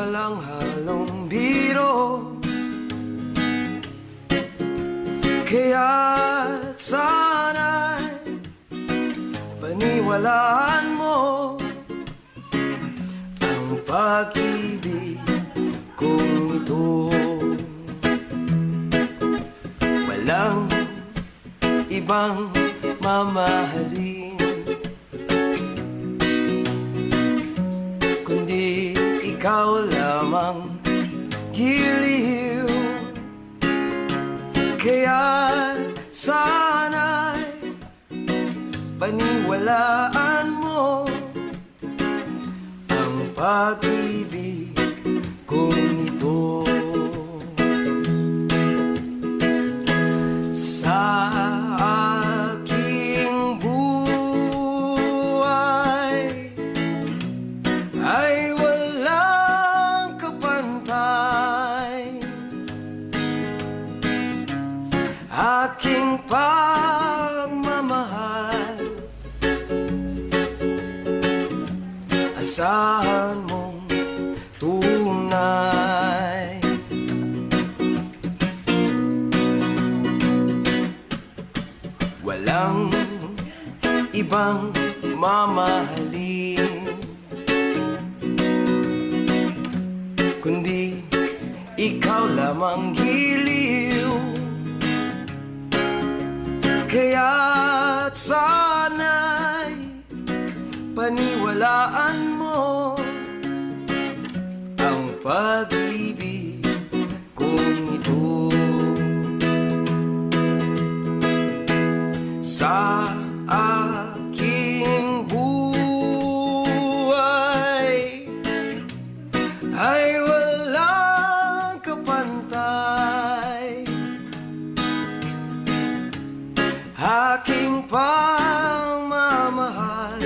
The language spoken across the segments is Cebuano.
Walang halong biro. Kaya't sana'y paniwalaan mo ang pag-ibig kong ito. Walang ibang mamahalin kundi ikaw lamang, giliw. Kaya sana'y paniwalaan mo ang pag-ibig kong ito. Sa aking buhay ay walang kapantay. Aking pagmamahal, asahan mong tunay. Walang ibang mamahalin kundi ikaw lamang, giliw. Kaya't sana'y paniwalaan mo ang pag-ibig kong ito. Sa aking buhay ay walang kapantay. Aking pagmamahal,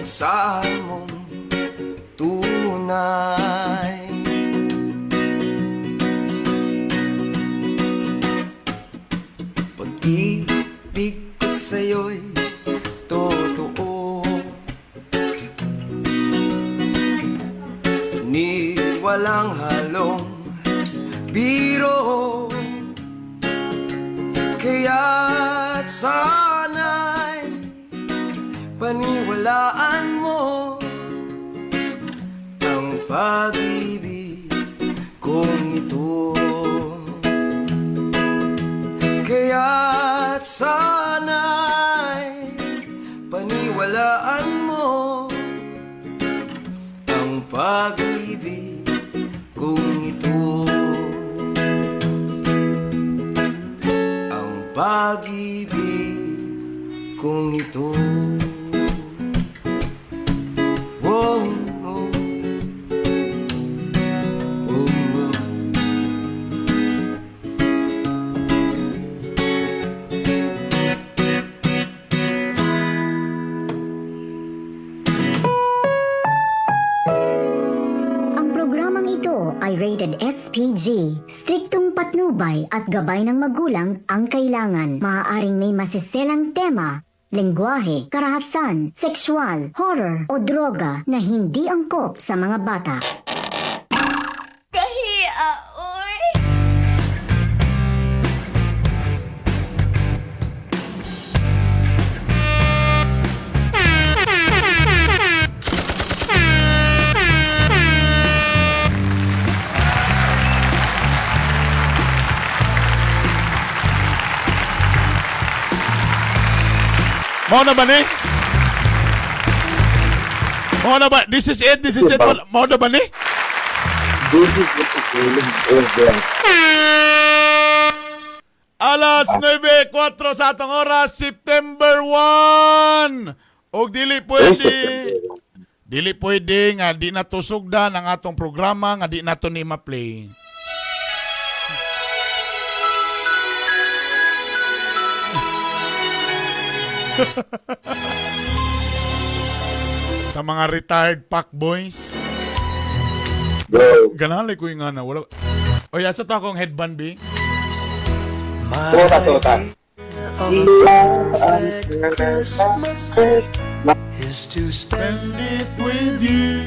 asahan mong tunay. Pag-ibig ko sa'yo'y totoo, ni walang halong biro. Kaya't sana'y paniwalaan mo ang pag-ibig kong ito. Kaya't sana'y paniwalaan mo ang pag-ibig kong ito. Ang pag-ibig kong ito. Oh. Ang programang ito ay rated SPG. Striktong patnubay at gabay ng magulang ang kailangan. Maaaring may masiselang tema, lengguwahe, karahasan, sexual, horror o droga na hindi angkop sa mga bata. Kahiya, oy! Mao na ba ni? Mao na ba? This is it, this is it. Mao na ba ni? This is what the feeling is there. Alas 9:04 sa atong oras, September 1. Og dili pwede. Dili pwede nga di na sugdan ang atong programa nga di nato ni ma-play. Sa mga retired pack boys. Go. Ganahan ko yung nga na. Wala. Oy, asa to akong headband, B? Suota, suota. Christmas. Is to spend Spend it with you.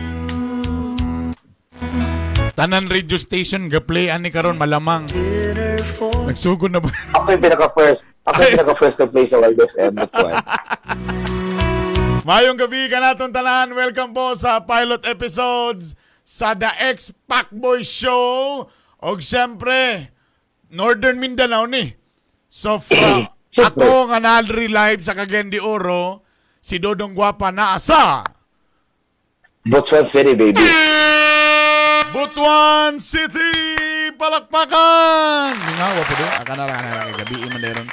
Tanan radio station ga-play ani karon malamang. dinner for Nagsugod na ba? Ako yung pinaka-first. Ako yung pinaka-first to play sa Wild FM. But what? Mayong gabi kanatong tanan. Welcome po sa pilot episodes sa The Ex Pacboy Show. Og siyempre, Northern Mindanao ni. So from Siyempre. ako nga nadri live sa Cagayan de Oro, si Dodong Guapa naa sa Butuan City, baby. Butuan City! Palakpakan! Nga, wa po doon. Akana ra, akana ra, gabi man meron.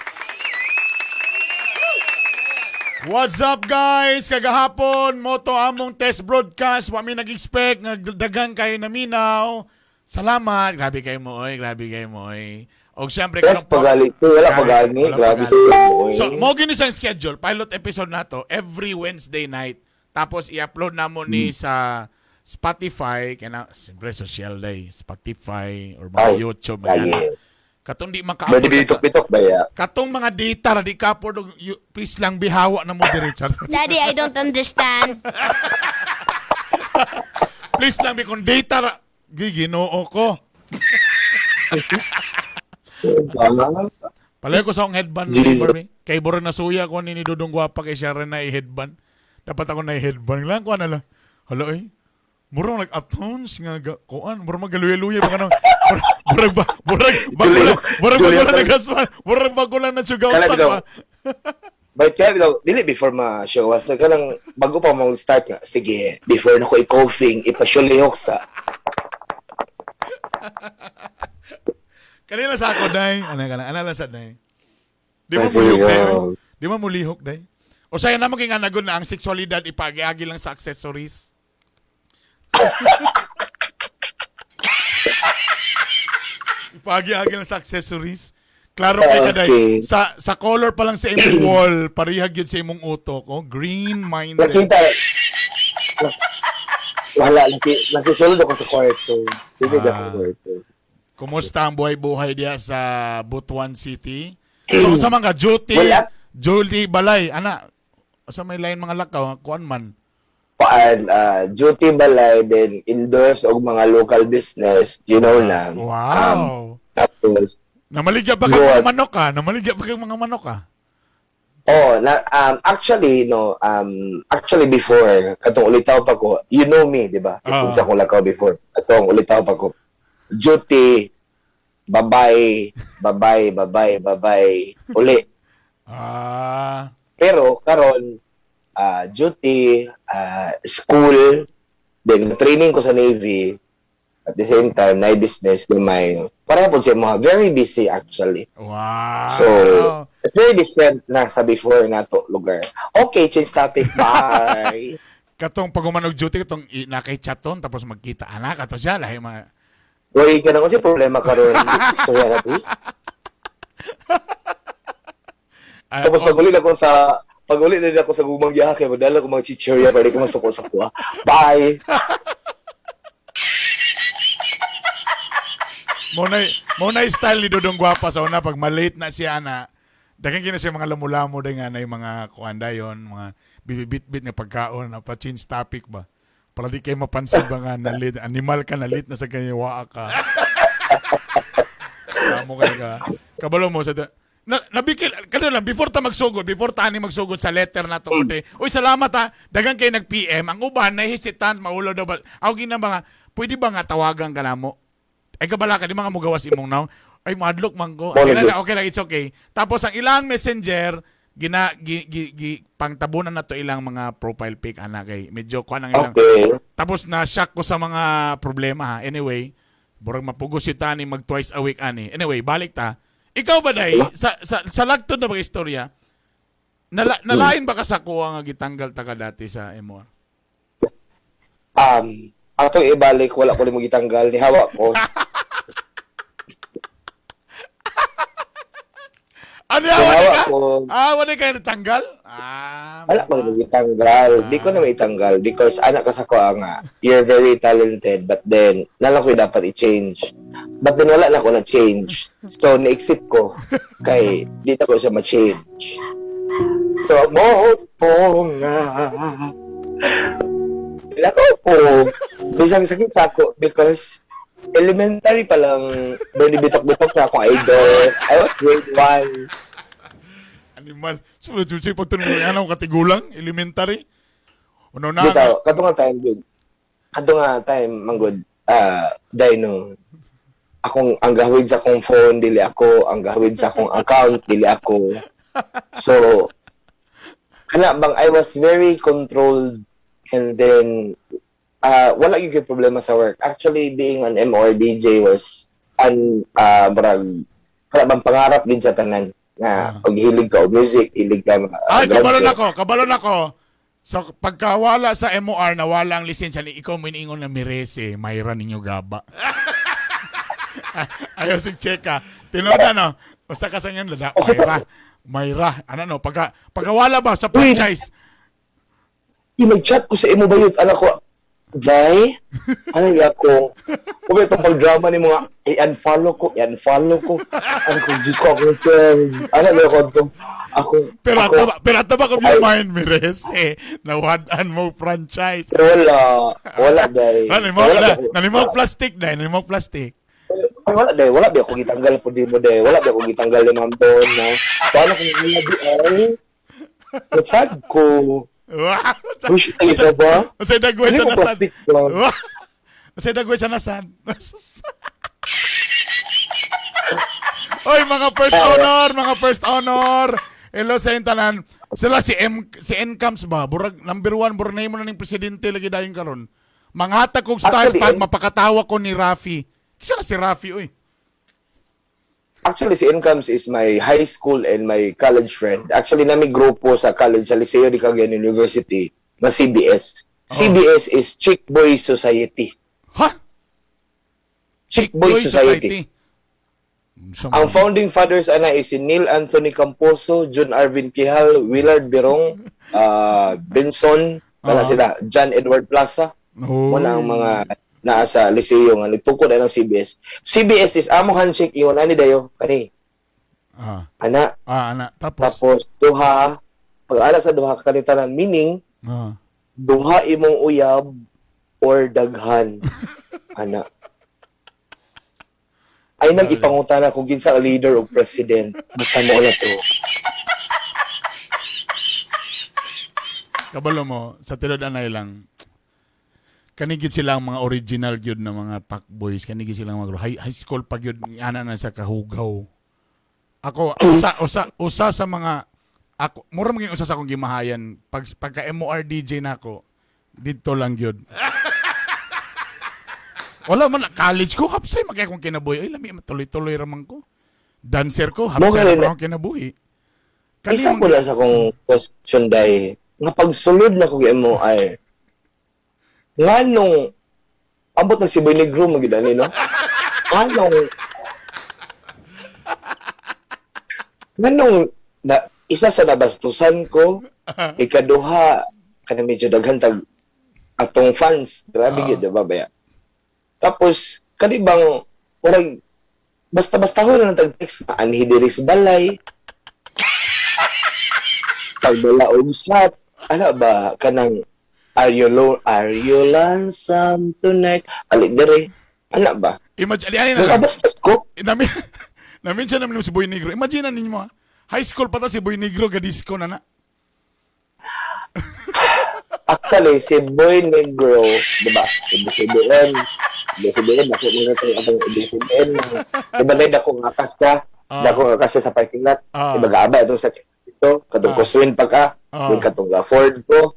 What's up, guys? Kagahapon, moto among test broadcast. Wa mi nag-expect nga dagan kayo naminaw. Salamat. Grabe kayo mo, oy. Grabe kayo mo, oy. Og siyempre, Test karon po- pagali. Wala Grabe, pagani. wala Grabe pagani. sa boy. So, mo gini siyang schedule. Pilot episode na to every Wednesday night. Tapos i-upload na mo ni sa Spotify, kaya siyempre social day, Spotify or mga Ay, YouTube, mga lagi. ana. Katong di maka Pwede bitok-bitok ba ya? Katong mga data ra di ka po, please lang bihawa na mo diri Richard. Daddy, I don't understand. Please lang bi kung data ra Gi, Ginoo ko. Palayo ko sa akong headband Jesus. Barbie. Kay buro na suya ko ni Dudong Gwapa kay siya rin na i-headband. Dapat ako na i-headband lang ko na lang. Hala ay. Murang nag-atones nga kuan, murang magaluya-luya ba kanang murag ba murag bago lang murag bago lang nagasma, murag bago lang na sugaw Kala sa bitaw. pa. But kaya bitaw, dili before ma-show us, ka lang, bago pa mo start nga, sige, before na ko i-coughing, ipasyulihok sa. Kanila sa ako day, ano kana, ana lang sa day. Di mo Kasi, mulihok day. oh. Di mo mulihok day. O saya na maging anagod na ang sexualidad ipagiagi lang sa accessories. Ipagiagi lang sa accessories. Klaro kay kaday. Okay. Sa color pa lang sa imong wall, parehag yun sa imong utok, oh, green minded. Nakita, wala, nakisulod ako sa kwarto. Tinig ako sa kwarto. Kumusta ang buhay-buhay diya sa Butuan City? So sa mga duty, Wala. duty balay, ana, sa may line mga lakaw, kuan man. Paan, duty balay, then endorse og mga local business, you know na. Wow. Tapos, Namaligya pa kang mga Good. manok ah. Namaligya pa kang mga manok ah. oh, na, actually, no, actually before, katong ulitaw pa ko, you know me, di ba? Ah. Kung sa akong lakaw before, katong ulitaw pa ko, duty, babay, babay, babay, babay, uli. Ah, Pero, karon duty, school, then training ko sa Navy, at the same time, na business, gamay. Pareho po siya mga very busy actually. Wow. So, it's very different na sa before na to lugar. Okay, change topic. Bye. Katong pag human og duty katong nakay chaton tapos magkita anak ato siya lahi mga Uy, ka na kasi problema karon. Istorya na to. Ah, Tapos oh, pag uli na din ako sa gumang yake, magdala ko mga chichirya para di ko masuko sa kuha. Bye. Mo na style ni Dodong Gwapa sa una pag malate na siya ana. Daghan kina siya mga lamo-lamo din nga na yung mga kuan dayon, mga bibibit-bit nga pagkaon na pa change topic ba. Para di kay mapansin ba nga na late, animal ka na late na sa kanya waa ka. Kamo kay ka. Kabalo mo sa na, nabikil kano lang before ta magsugod, before ta ani magsugod sa letter na to. Uy, salamat ha. Dagan kay nag-PM. Ang uban nahesitant maulo daw ba. Aw gina ba nga, pwede ba nga tawagan ka namo? Ay kabala ka di mga mugawas imong naw. Ay madlok man ko. Mao Okay lagi. lang, okay lang, it's okay. Tapos ang ilang messenger gina gi, gi, gi pangtabunan na to ilang mga profile pic ana kay medyo kuan ang ilang. Okay. Tapos na-shock ko sa mga problema ha. Anyway, burag mapugos si Tani mag twice a week ani. Anyway, balik ta. Ikaw ba day sa lagtod na mga istorya? Nalain ba ka sa kuha nga gitanggal ta ka dati sa MOR? Atong ibalik, wala ko nimo gitanggal ni hawa ko. Ano Ni yan? Wala hawa ka? ko. Ah, wala kayo natanggal? Ah, Wala ko nimo gitanggal. Di ko na maitanggal because anak ka sa kuha nga, you're very talented but then nalang ko dapat i-change. But then wala na ko na change. So na-exit ko kay di na ko siya ma-change. Sa moto nga. Lakaw ko. Bisang sakit sa ako because elementary pa lang, Bernie Bitok-Bitok na akong idol. I was grade 1. Animal. Sulod susi pag tunong sa anong katigulang, elementary. Uno na. Bitaw, kato nga time, good. Kato nga time, manggod, dino. Akong, ang gahawid sa akong phone, dili ako. Ang gahawid sa akong account, dili ako. So, kana bang I was very controlled and then, wala gyud koy problema sa work. Actually, being an MOR DJ was an, murag, kana bang pangarap din sa tanan nga pag hilig ka og music, hilig ka Ay, kabalon graduate. ako, kabalon ako. So, pagkawala sa MOR, nawala ang lisensya ni ikaw mo iniingon na mirese, mayra ninyo gaba. Ayaw si check ah. Tinuod no? Basta ka sa ngayon, lada, mayra. Mayra. Ano no? Pagkawala ba sa franchise? Yung nag-chat ko sa imo ba yun? Anak ko, Jai? Ano yung ako? Kung itong pag-drama ni mga, i-unfollow ko, i-unfollow ko. Ano ko, Diyos ko, akong friend. Ano ba ako ito? Ako, Pero ako, pero ataba ko yung mind, mirese. Nawadaan mo franchise. pero wala, wala, Jai. Ano mo, Wala, na, ba- nalimo plastic na, nalimo plastic. Ay, wala, Jai. Wala ba ako gitanggal po di mo, Jai. Wala ba ako gitanggal ni Ma'am Don, no? Paano kung wala di ay? Nasad ko. Wow! Uy, ay, ikaw ba? Masay dagway Hindi sa mo nasad. plastic lang. Wow! Masay dagway sa nasad. Oy, mga first honor, mga first honor. Hello sa inyong tanan. Sila si M si Ncams ba? Burag number 1 burag nahimo na ning presidente lagi dayon karon. Manghatag kog stars Actually, pag mapakatawa ko ni Rafi. Kisa na si Rafi oy. Actually, si Incomes is my high school and my college friend. Actually, nami grupo sa college sa Liceo de Cagayan University na CBS. CBS is Chick Boy Society. Ha? Chick Boy Society. Unsa Ang man? founding fathers ana is si Neil Anthony Camposo, John Arvin Quijal, Willard Birong, Benson, wala Ah. sila, John Edward Plaza. Oh. Muna ang mga naa sa Liceo nga nagtukod ang CBS. CBS is amo handshake ingon ani dayo kani. Ah, Ana. ah, ana. Tapos. Tapos duha pag ara sa duha kani tanan meaning duha imong uyab or daghan ana. Ay nang ipangutana kung kinsa ang leader o president. Basta mo na to. Kabalo mo, sa tinud anay lang, kanigid sila ang mga original gyud na mga pack boys, kanigid sila ang mga high school pa gyud ana na sa kahugaw. Ako usa usa usa sa mga ako mura maging usa sa akong gimahayan pag pagka MOR DJ nako didto lang gyud. Wala man college ko hapsay magkay akong kinabuhi. Ay lami tuloy-tuloy ra man ko. Dancer ko hapsay Mo ra man akong kinabuhi. Kani Isa man ko lang sa akong question day nga pagsulod na ko MOR. Nganong ambot na si Boy Negro mo gyud ani no? Nganong nganong na, isa sa nabastusan ko, ikaduha kana medyo daghan tag atong fans, grabe gyud diba baya. Tapos kani bang murag basta-basta ho na lang tag text na anhi diri sa balay. Pagdala og shot, ana ba kanang are you are you lonesome tonight? Ali diri. Ana ba? Imagine ani na lang. Nakabastos ko. Namin namin siya namin si Boy Negro. Imagine na ninyo ha. High school pa ta si Boy Negro ga-disco na na. Actually, si Boy Negro, di ba? ABCBN. ABCBN, ako mga tayo atong ABCBN. Di ba dahil dako nga akas ka? Dako nga akas siya sa parking lot. Di ba gaaba itong sa ito? Katong kuswin pa ka. Then katong ga Ford ko.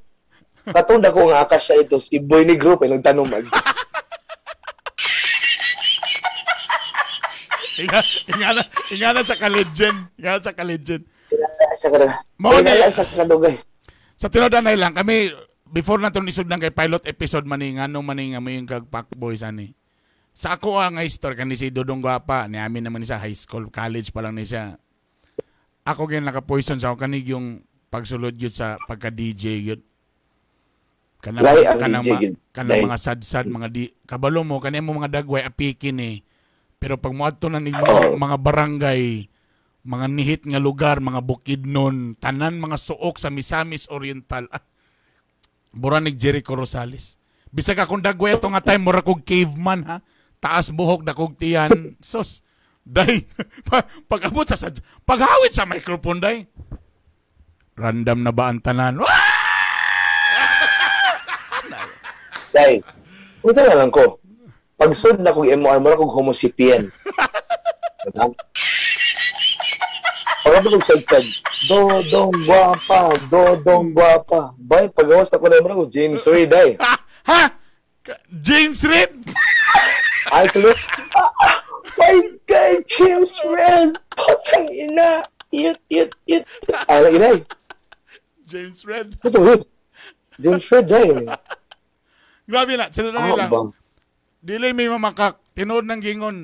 Katong dako nga akas siya ito, si Boy Negro, pa nagtanong mag. Inga, ingana, ingana sa ka-legend. Ingana sa ka-legend. Kinala siya ka Mao na- Kinala siya kadugay. Sa tinuod anay lang, kami, before na itong isod kay pilot episode maning, ano maning, amoy yung kag Pac Boys, ani. Sa ako ang nga story, kani si Dodong Guapa, ni amin naman ni sa high school, college pa lang ni siya. Ako gyud naka-poison sa ako kanig yung pagsulod gyud sa pagka-DJ gyud. Kanang, Lahi ang kanang, DJ gyud. kanang Lahi. mga sad-sad, mga di, kabalo mo, kani mo mga dagway, apikin eh. Pero pag moadto na ning mga, Oo. mga barangay, Mga nihit nga lugar, mga bukidnon, tanan mga suok sa Misamis Oriental. Ah, Buranig Jericho Rosales. Bisag akong dagway ato nga time, mura kog caveman ha. Taas buhok, dakog tiyan. Sos, day, pag abot sa paghawit sa microphone, day. Random na ba ang tanan? Ah! Day, unsa na lang ko? Pagsud na kog MR, mura kog homo sapien. Diba? Pag ako kog sad, dodong guwapa, dodong guwapa. Bay, pagawas na ko na mura kog James Reid, day. Ha? Ha? James Reid? Ay, salute. Ah, ah, my God, James Reid! Putang ina! Yut, yut, yut. Ay, inay. James Reid. Ito, wait. James Reid, day. Grabe na. Sila na Ah, lang. ba? Dili may mamakak. Tinuod ng gingon.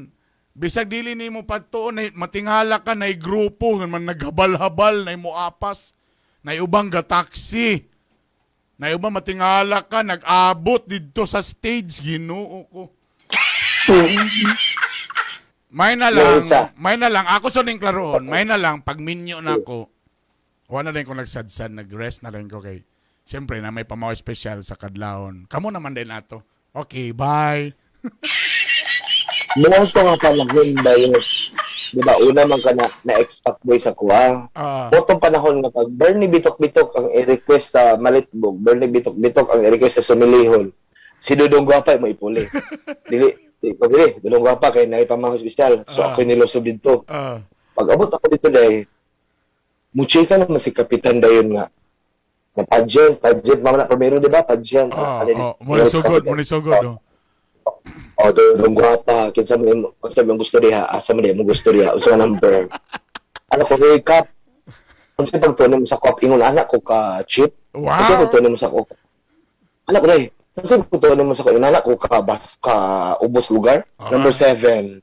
Bisag dili nimo pagtuon na matinghala ka na grupo nga man naghabal-habal na mo apas na ubang ga taxi. Na ubang matinghala ka nag-abot didto sa stage, Ginoo ko. May na lang, Yung isa. may na lang ako sa ning klaroon, may na lang pag minyo na ako. Wala na rin ko nagsadsad, nag-rest na rin ko kay. Siyempre na may pamaw special sa kadlawon. Kamo naman din ato. Okay, bye. Noong to nga panahon ba yun? Di ba, una man ka na, na-ex-fuckboy boy sa kuha. Ah. Otong panahon nga pag Bernie Bitok-Bitok ang i-request sa Malitbog, Bernie Bitok-Bitok ang i-request sa Sumilihon. Si Dudong Guapa ay maipuli. Dili, di ko dili, Dudong Guapa kay naipamahos espesyal. So ako nilusob dito. Pag abot ako dito dahil, muchika naman si Kapitan dayon nga. Na pageant, pageant, mama na primero, di ba? Pageant. Ah, Ano, oh, muna sugod, muna sugod. Oh. Oh, dudong guwapa. Kinsa mo gusto diha? Asa mo diha mo gusto diha? Unsa nga number? Ano ko kay kap? Unsa pagtuon mo sa kop ingon anak ko ka chip? Wow. Unsa pagtuon mo sa kop? Anak ko dai. Unsa pagtuon mo sa kop? Ingon anak ko ka bas ka ubos lugar? Ah. Number 7.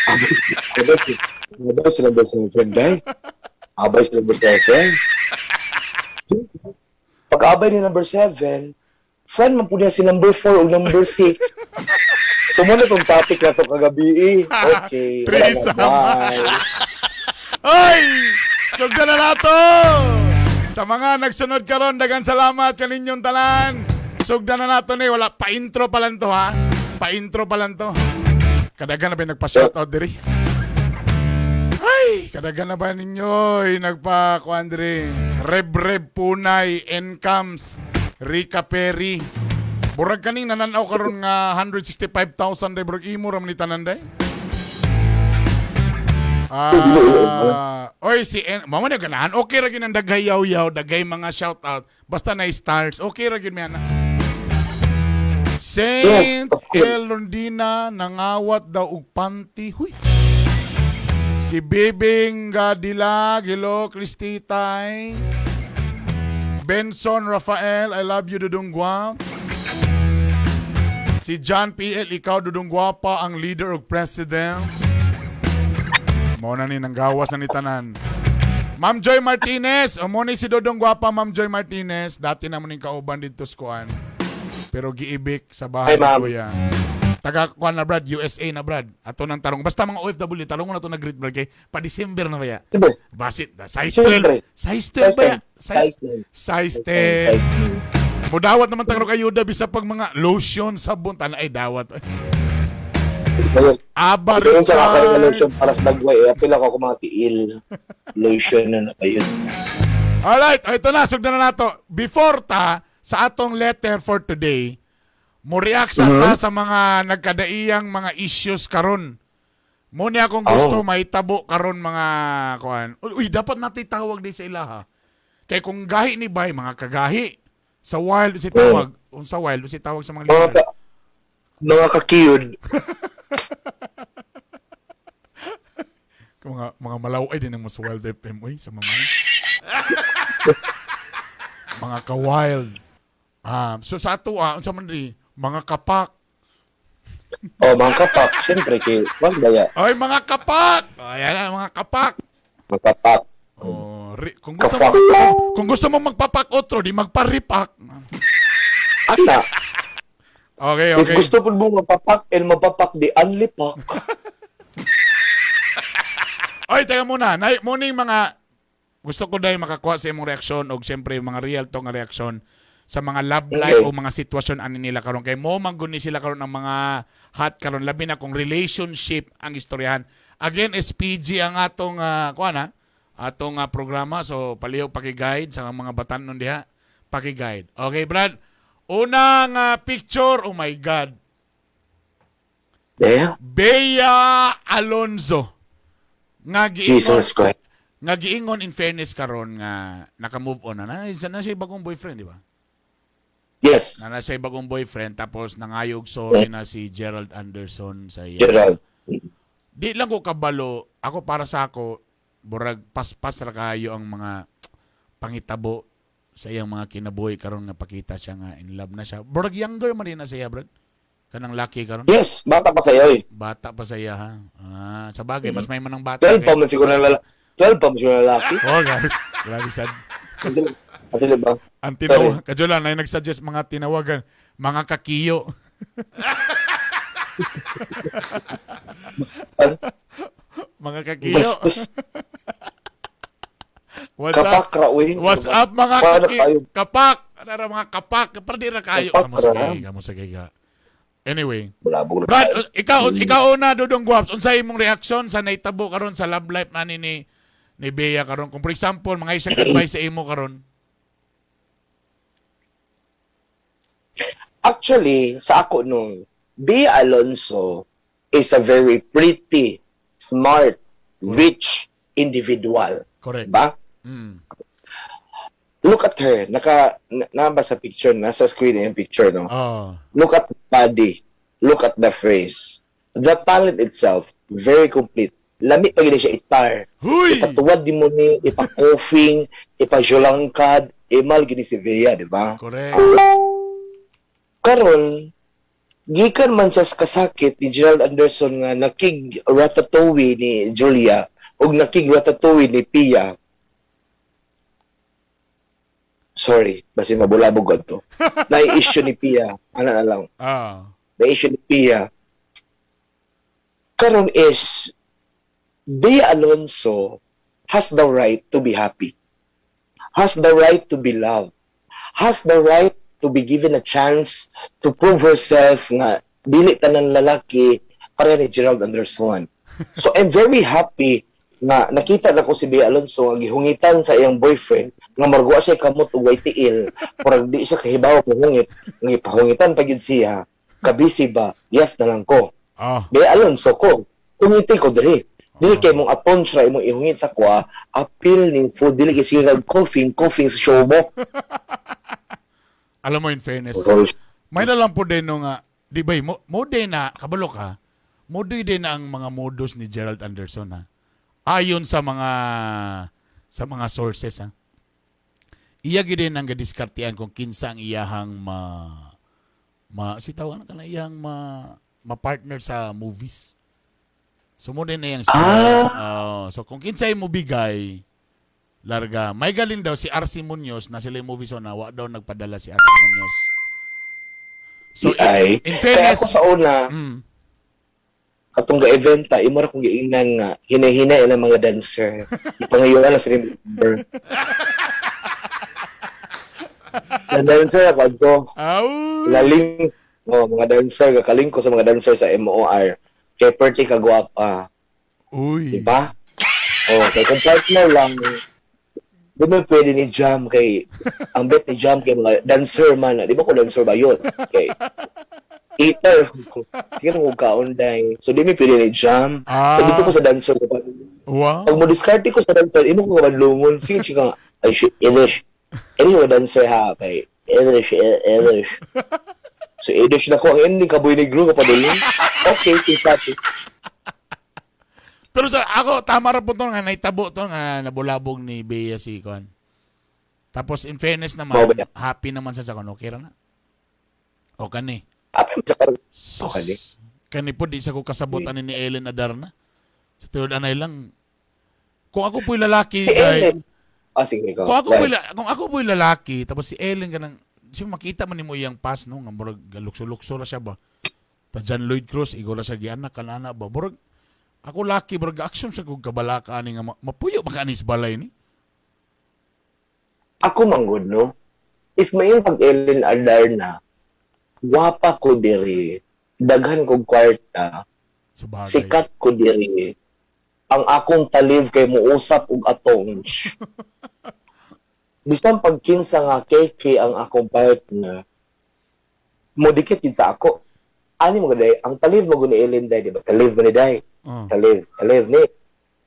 Abay si Abay si number 7 dai. Abay si number 7. Pag abay ni number 7, friend man po niya si number 4 o number 6. So muna tong topic na to kagabi eh. Okay. Wala na. Threesome. Bye. Ay! Sugdan na nato! Sa mga nagsunod karon, dagan salamat kaninyong tanan. Sugdan na nato ni wala pa-intro pa lang to ha. Pa-intro pa lang to. Kadagan na ba yung nagpa-shoutout diri? Ay, kadagan na ba ninyo ay nagpa kuan diri? Reb Reb Punay, Encams, Rica Perry. Burag kaning nananaw karon nga 165,000 day burag imo ra man ni tanan day. Ah, oy si En, mamo na ganahan. Okay ra gyud ang daghay yaw-yaw, daghay mga shout out. Basta na stars, okay ra gyud man. Saint Yes, of course. El Rondina nangawat daw og panty. Huy. Si Bibing Gadilag, hello Cristitay. Benson Rafael, I love you Dudong Guam. Si John PL, ikaw Dudong Guapa ang leader og president. Mo na ni nang gawas na ni tanan. Ma'am Joy Martinez, o mo ni si Dodong Guapa, Ma'am Joy Martinez, dati na mo ning kauban dito sa kuan. Pero giibik sa bahay Hi, ni ma'am. Kuya. Taga kuan na Brad, USA na Brad. Ato nang tarong. Basta mga OFW, tarong na to nag-greet Brad kay pa December na baya. Diba? Basit na size Siyempre. 12. Size 12 ba ya? Size Size 10. size 10. Mudawat naman tang ayuda bisa pag mga lotion, sabon, tanay dawat. Ayun. Aba Ayun sa kakaroon ng Richard. lotion para sa dagway. Eh, apil ako mga tiil. Lotion na na. Ayun. Alright, oh, ito na, sugdan na nato. Before ta, sa atong letter for today, mo react sa ta sa mga nagkadaiyang mga issues karon. Mo niya akong gusto Oh. mahitabo karon mga kuan. Uy, dapat natin tawag di sa ilaha. Kay kung gahi ni bay mga kagahi sa wild si tawag, unsa wild si tawag sa mga Mga, lider. mga kakiyod. Mga malaway din ang mo sa Wild FM uy sa mamay. Mga ka-wild. Ah, so sa ato ah, unsa man di mga kapak. O, mga kapak. Siyempre, kay Wag baya. Ay, mga kapak! Ayan na, mga kapak. Mga kapak. Oh, kung gusto mo Kapak. kung gusto mo magpapak otro, di magparipak. Ana, Okay, if okay. gusto po mo mapapak and mapapak di unlipak. Oy, teka muna. Nay, morning mga gusto ko dahil makakuha sa imong reaksyon og siyempre mga real to nga reaksyon sa mga love life o mga sitwasyon ani nila karon kay mo man gud ni sila karon ang mga hot karon, labi na kung relationship ang istoryahan. Again, SPG ang atong kuan ha, atong programa, so palihog paki-guide sa mga batanon diha, paki-guide. Okay, Brad. Unang picture, oh my God. Bea Alonzo. Nga giingon, Jesus Christ. Nga giingon, in fairness karon nga naka-move on na. Na siya bagong boyfriend, di ba? Yes. Na siya bagong boyfriend, tapos nangayog sorry na si Gerald Anderson sa iya. Gerald. Di lang ko kabalo, ako para sa ako burag paspas ra kayo ang mga pangitabo sa iyang mga kinabuhi karon nga pakita siya nga in love na siya. Burag younger man din na siya, brad. Kanang laki karon. Yes, bata pa sa'yo eh. Bata pa sa iya ha. Ah, sa bagay mas may manang bata. 12 pa man siguro na lalaki. 12 pa man siguro na lalaki. Oh, grabe. Grabe sad. Ate ba? Ang tinaw, kadyo lang, na nagsuggest mga tinawagan, mga kakiyo. Mga kakiyo. Bastos. What's up? Kapak ra uy. What's up, mga Paano kaki? kayo? Kapak. Ano ra mga kapak? Pero di ra kayo. Kapak Kamo sa ra. kay, kamo sa kay ka. Anyway, Bulabog na Brad, tayo. ikaw ikaw una, Dudong Guaps, unsay imong reaksyon sa naitabo karon sa love life nani ni Bea karon? Kung for example, mga isang advice sa imo karon. Actually, sa ako nung, Bea Alonzo is a very pretty, smart, rich individual. Correct. Ba? Mm. Look at her. Naka, na, ba sa picture? Nasa screen yung picture, no? Oh. Look at the body. Look at the face. The talent itself, very complete. Lami pa gid siya itar. Huy! Ipatuwad di mo ni, ipa-coughing, ipa-julangkad, imal gini si Bea, di ba? Correct. Karon, gikan man siya sa kasakit ni Gerald Anderson nga nakig ratatouille ni Julia ug nakig ratatouille ni Pia. Sorry, basi mabulabog ko to. Na-issue ni Pia. Ano na lang. Na-issue ni Pia. Karon is, Bea Alonzo has the right to be happy. Has the right to be loved. Has the right to be given a chance to prove herself nga dili tanan lalaki para ni Gerald Anderson. So I'm very happy nga nakita na ko si Bea Alonzo nga gihungitan sa iyang boyfriend nga marguwa siya kamot og way tiil, murag di siya kahibaw kung hungit, nga ipahungitan pa gyud siya. Kabisi ba, yes na lang ko. Bea Alonzo ko, hungiti ko diri, dili kay mong aton siya imong ihungit sa kwa apil ning food, dili kay sige kag coughing coughing sa show mo. Alam mo, in fairness, may na lang po din no nga, di ba, mo din na, kabalo ka, mo din na ang mga modus ni Gerald Anderson ha. Ayon sa mga sources ha. Iya gid din ang gadiskartean kung kinsa ang iyahang ma si tawag na kana iyang ma partner sa movies. So mo din na yang style. Oh, so kung kinsay mo bigay, larga. May galing daw si RC Munoz na sila yung movie, so na wa daw nagpadala si RC Munoz. So ay in kaya fairness, ako sa una katong ga-eventa imo ra kong giingnan nga hinay-hinay ilang mga dancer, ipangayuan na sa remember na dancer ako adto. Aw! Laling oh, mga dancer gakaling ko sa mga dancer sa MOR kay perti ka gwapa. Uy. Di ba? Oh, kay kung partner lang, di mo pwede ni Jam kay ang bet ni Jam kay mga dancer man. Di ba ko dancer ba yun? Kay eater ko. Di ka mo kaon day. So di mi pwede ni Jam. So dito ko sa dancer ko. Pag mo diskarte ko sa dancer, imo ko kabadlungon. Sige, chika. Ay, shit, English. Anyway, dancer ha. Kay English, English. So English na ko. Ang ending, kaboy negro kapadulong. Okay, kita. Pero sa ako tama ra po to nga naitabo to nga nabulabog ni Bea si Kon. Tapos in fairness naman, Mao ba yan? happy naman sa kon, okay ra na. O kani. Happy mo sa karon. Sus. Okay. Kani po di sa ko kasabot ani ni Ellen Adarna. Sa tinud anay lang. Kung ako po'y lalaki, Si guy, Ellen. Ah, sige, ikaw. kung ako Right. po'y kung ako po'y lalaki, tapos si Ellen kanang si makita man nimo iyang pass no nga murag galukso-lukso ra siya ba. Ta John Lloyd Cruz igo ra siya gianak kanana ba. Murag Ako laki bro, action sa kog kabalaka ani nga mapuyo ba ka ani sa balay ni? Ako manggod, no? If may pag Ellen Adarna, wapa ko diri, daghan kog kwarta, Sa bagay. sikat ko diri, ang akong taliv kay muusap og atong. Bisan pag kinsa nga keke ang akong partner, mo dikit yun sa ako. Ani mo day, ang taliv mo ni Ellen day, di ba? Taliv mo ni day. Oh. Taliv, taliv ni.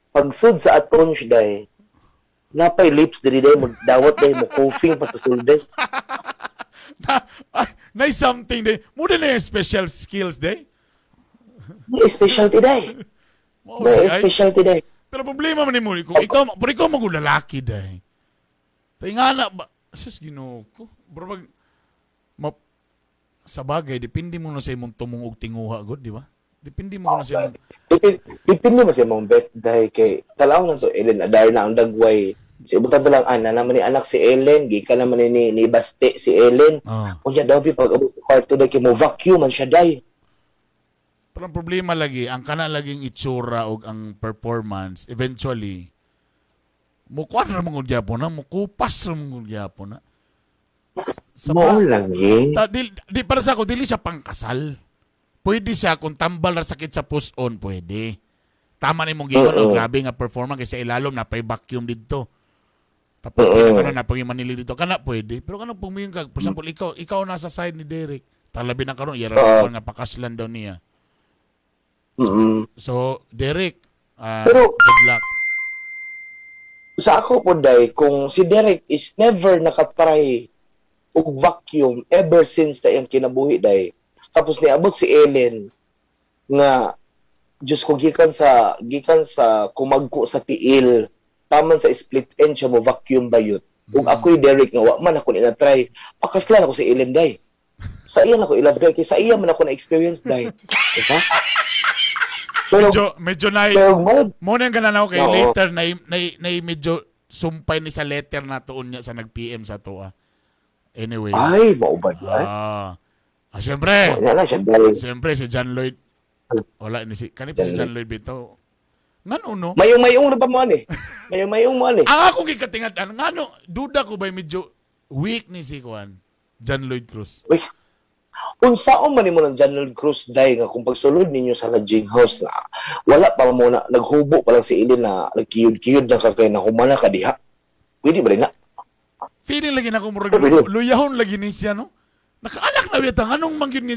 Pagsud sa atong day, napay lips diri day mo dawat day mo coughing pa sa sulod day. Na, ay, na something day. Mo din na yung special skills day. May specialty day. Mao May di ay. specialty day. Pero problema man nimo kung ikaw, pero ikaw magud lalaki day. Tayo na ba, sus Ginoo ko. Bro pag ma, sa bagay depende mo na sa imong tumong og tinguha gud, di ba? Depende mo na sa imong Depende mo sa imong best day kay talaw na to Ellen Adarna ang dagway. Si ibutan to lang ana naman ni anak si Ellen, gikan naman ni Baste si Ellen. Oh. Unya daw bi pag abot sa kwarto day kay mo vacuum man siya day. Pero ang problema lagi, ang kana laging itsura og ang performance, eventually, mukuan ra man gud gyapon na, mukupas ra man gud gyapon na. Sa Mao lang eh. Ta, di, di, para sa ako, dili siya pangkasal. Pwede siya kung tambal ra sakit sa puson, pwede. Tama ni mong gingon, Oo. oh, grabe nga performance kaysa ilalom, napay vacuum dito. Tapos Oo. ka na, napay manili dito. Kana pwede. Pero kanang pumiyong ka, for example, ikaw nasa side ni Derek. Talabi na karon, yara Oo. nga pakaslan daw niya. So, Derek, Pero- good luck. Sa ako po day, kung si Derek is never nakatry og vacuum ever since sa iyang kinabuhi day. Tapos niabot si Ellen nga Diyos ko gikan sa kumagko sa tiil taman sa split end siya mo vacuum bayot. Ug ako'y Derek nga wa man ako ni na-try. Pakaslan ako si Ellen day. Sa iya na ko ilove day kay sa iya man ako na experience day. Diba? Pero Medyo, medyo na, pero mo mo na yung ganan ako kay Oo. later na medyo sumpay ni sa letter na tuon niya sa nag-PM sa tuwa. Anyway. ay mao ba day? Ah, siyempre. Wala na siya day. Siyempre si John Lloyd. Wala ni si kani pa si John Lloyd bitaw. Ngano no? Mayong-mayong na ba mo ani? Mayong-mayong mo ani. Ang akong gikatingad-an ngano duda ko ba medyo weak ni si Juan John Lloyd Cruz. Uy, unsaon man nimo ng General Cruz day nga kung pagsulod ninyo sa lodging house nga wala pa mo na naghubo pa lang si Ilin na nagkiyod-kiyod na ka kay na humana ka diha. Pwede ba rin na? Feeling lagi na ako murag Pwede. luyahon lagi ni siya no. Nakaanak na bitang anong man gyud ni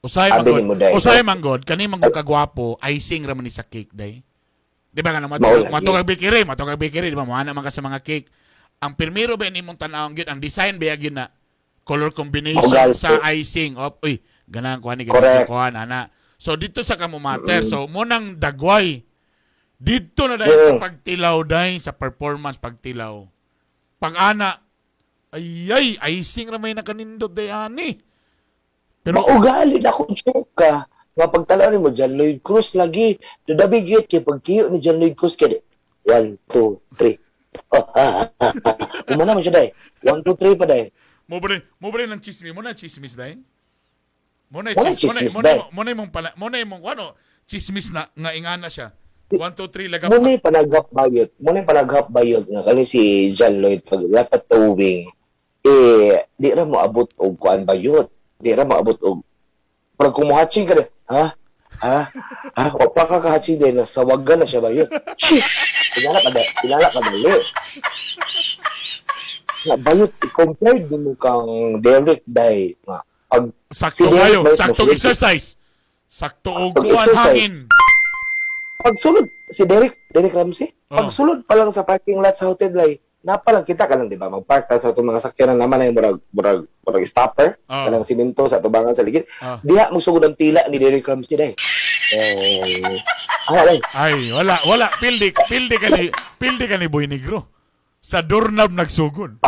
Usay Abi man nimo, god. day. Usay man god kani man gud kagwapo icing ra man ni sa cake day. Di ba nga Mao matugag lagi. matugag bakery, matugag bakery di ba moana man ka sa mga cake. Ang pirmiro ba nimong tan-awon gyud ang design ba gyud na color combination Maugal. sa icing. Oh, uy, ganahan ko ani ganahan Correct. ko ana. So dito sa kamumater. So mo nang dagway. Dito na dahil sa pagtilaw dahil sa performance pagtilaw. Pag ana ay ay icing ra may nakanindot day ani. Pero Maugali na kung check ka. Nga pagtalaw nimo John Lloyd Cruz lagi. Dudabigit kay pagkiyo ni John Lloyd Cruz kay 1 2 3. Oh, ah, ah, ah, ah. Humana man siya day. 1 2 3 pa day. mo ba rin ang chismis mo na chismis day? Mo na Mo na chismis, chismis, mo na day. mo na imong pala, mo na imong ano, chismis na nga ingana siya. 1 2 3 lagap. Muna yung panaghap bayot. Muna yung panaghap bayot nga kani si John Lloyd pag ratatouille eh di ra mo abot og kuan bayot. Di ra mo abot og pag kumuhatching ka na, ha? Ha? Ha? O pa ka kahatching din, nasawagan na siya bayot. Shit! Ilala ka ba? Ilala ka dali. Nga bayot, compared din mo kang Derek Day nga pag Sakto si Derek kayo, Bayot sakto mosulod. exercise. Sakto og Pag kuan exercise. hangin. Pagsulod si Derek Ramsey, Oh. pagsulod pa lang sa parking lot sa hotel lay, napa lang kita ka lang di ba magpark ta sa itong mga sakyanan naman ay murag murag murag stopper Oh. kanang simento sa tubangan sa ligid. Oh. Diha mo sugod ang tila ni Derek Ramsey day. Eh, ana day. Ay, wala, wala. Pildi ka ni Boy Negro. Sa doorknob nagsugod.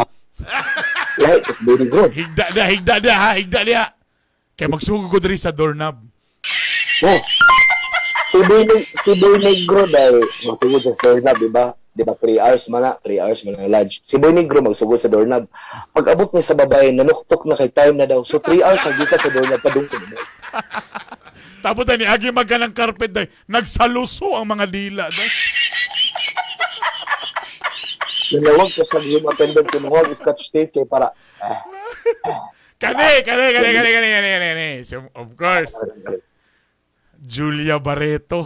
Lahi is Boy Negro. Higda dia ha, higda dia. Kay magsugod ko diri sa doorknob. Oh. Si Boy Negro day magsugod sa doorknob, di ba? Di ba 3 hours man na, 3 hours man ang lodge. Si Boy Negro magsugod sa doorknob. Pag abot niya sa babae, nanuktok na kay time na daw. So 3 hours ang gikan sa doorknob padung sa babae. Tapos dahil niagi magka ng carpet dahil nagsaluso ang mga dila dahil. Nanawag ko sa room attendant ko nung scotch tape kay para Kani, kani, kani, kani, kani, kani, kani, kani. So, of course, Julia Barreto.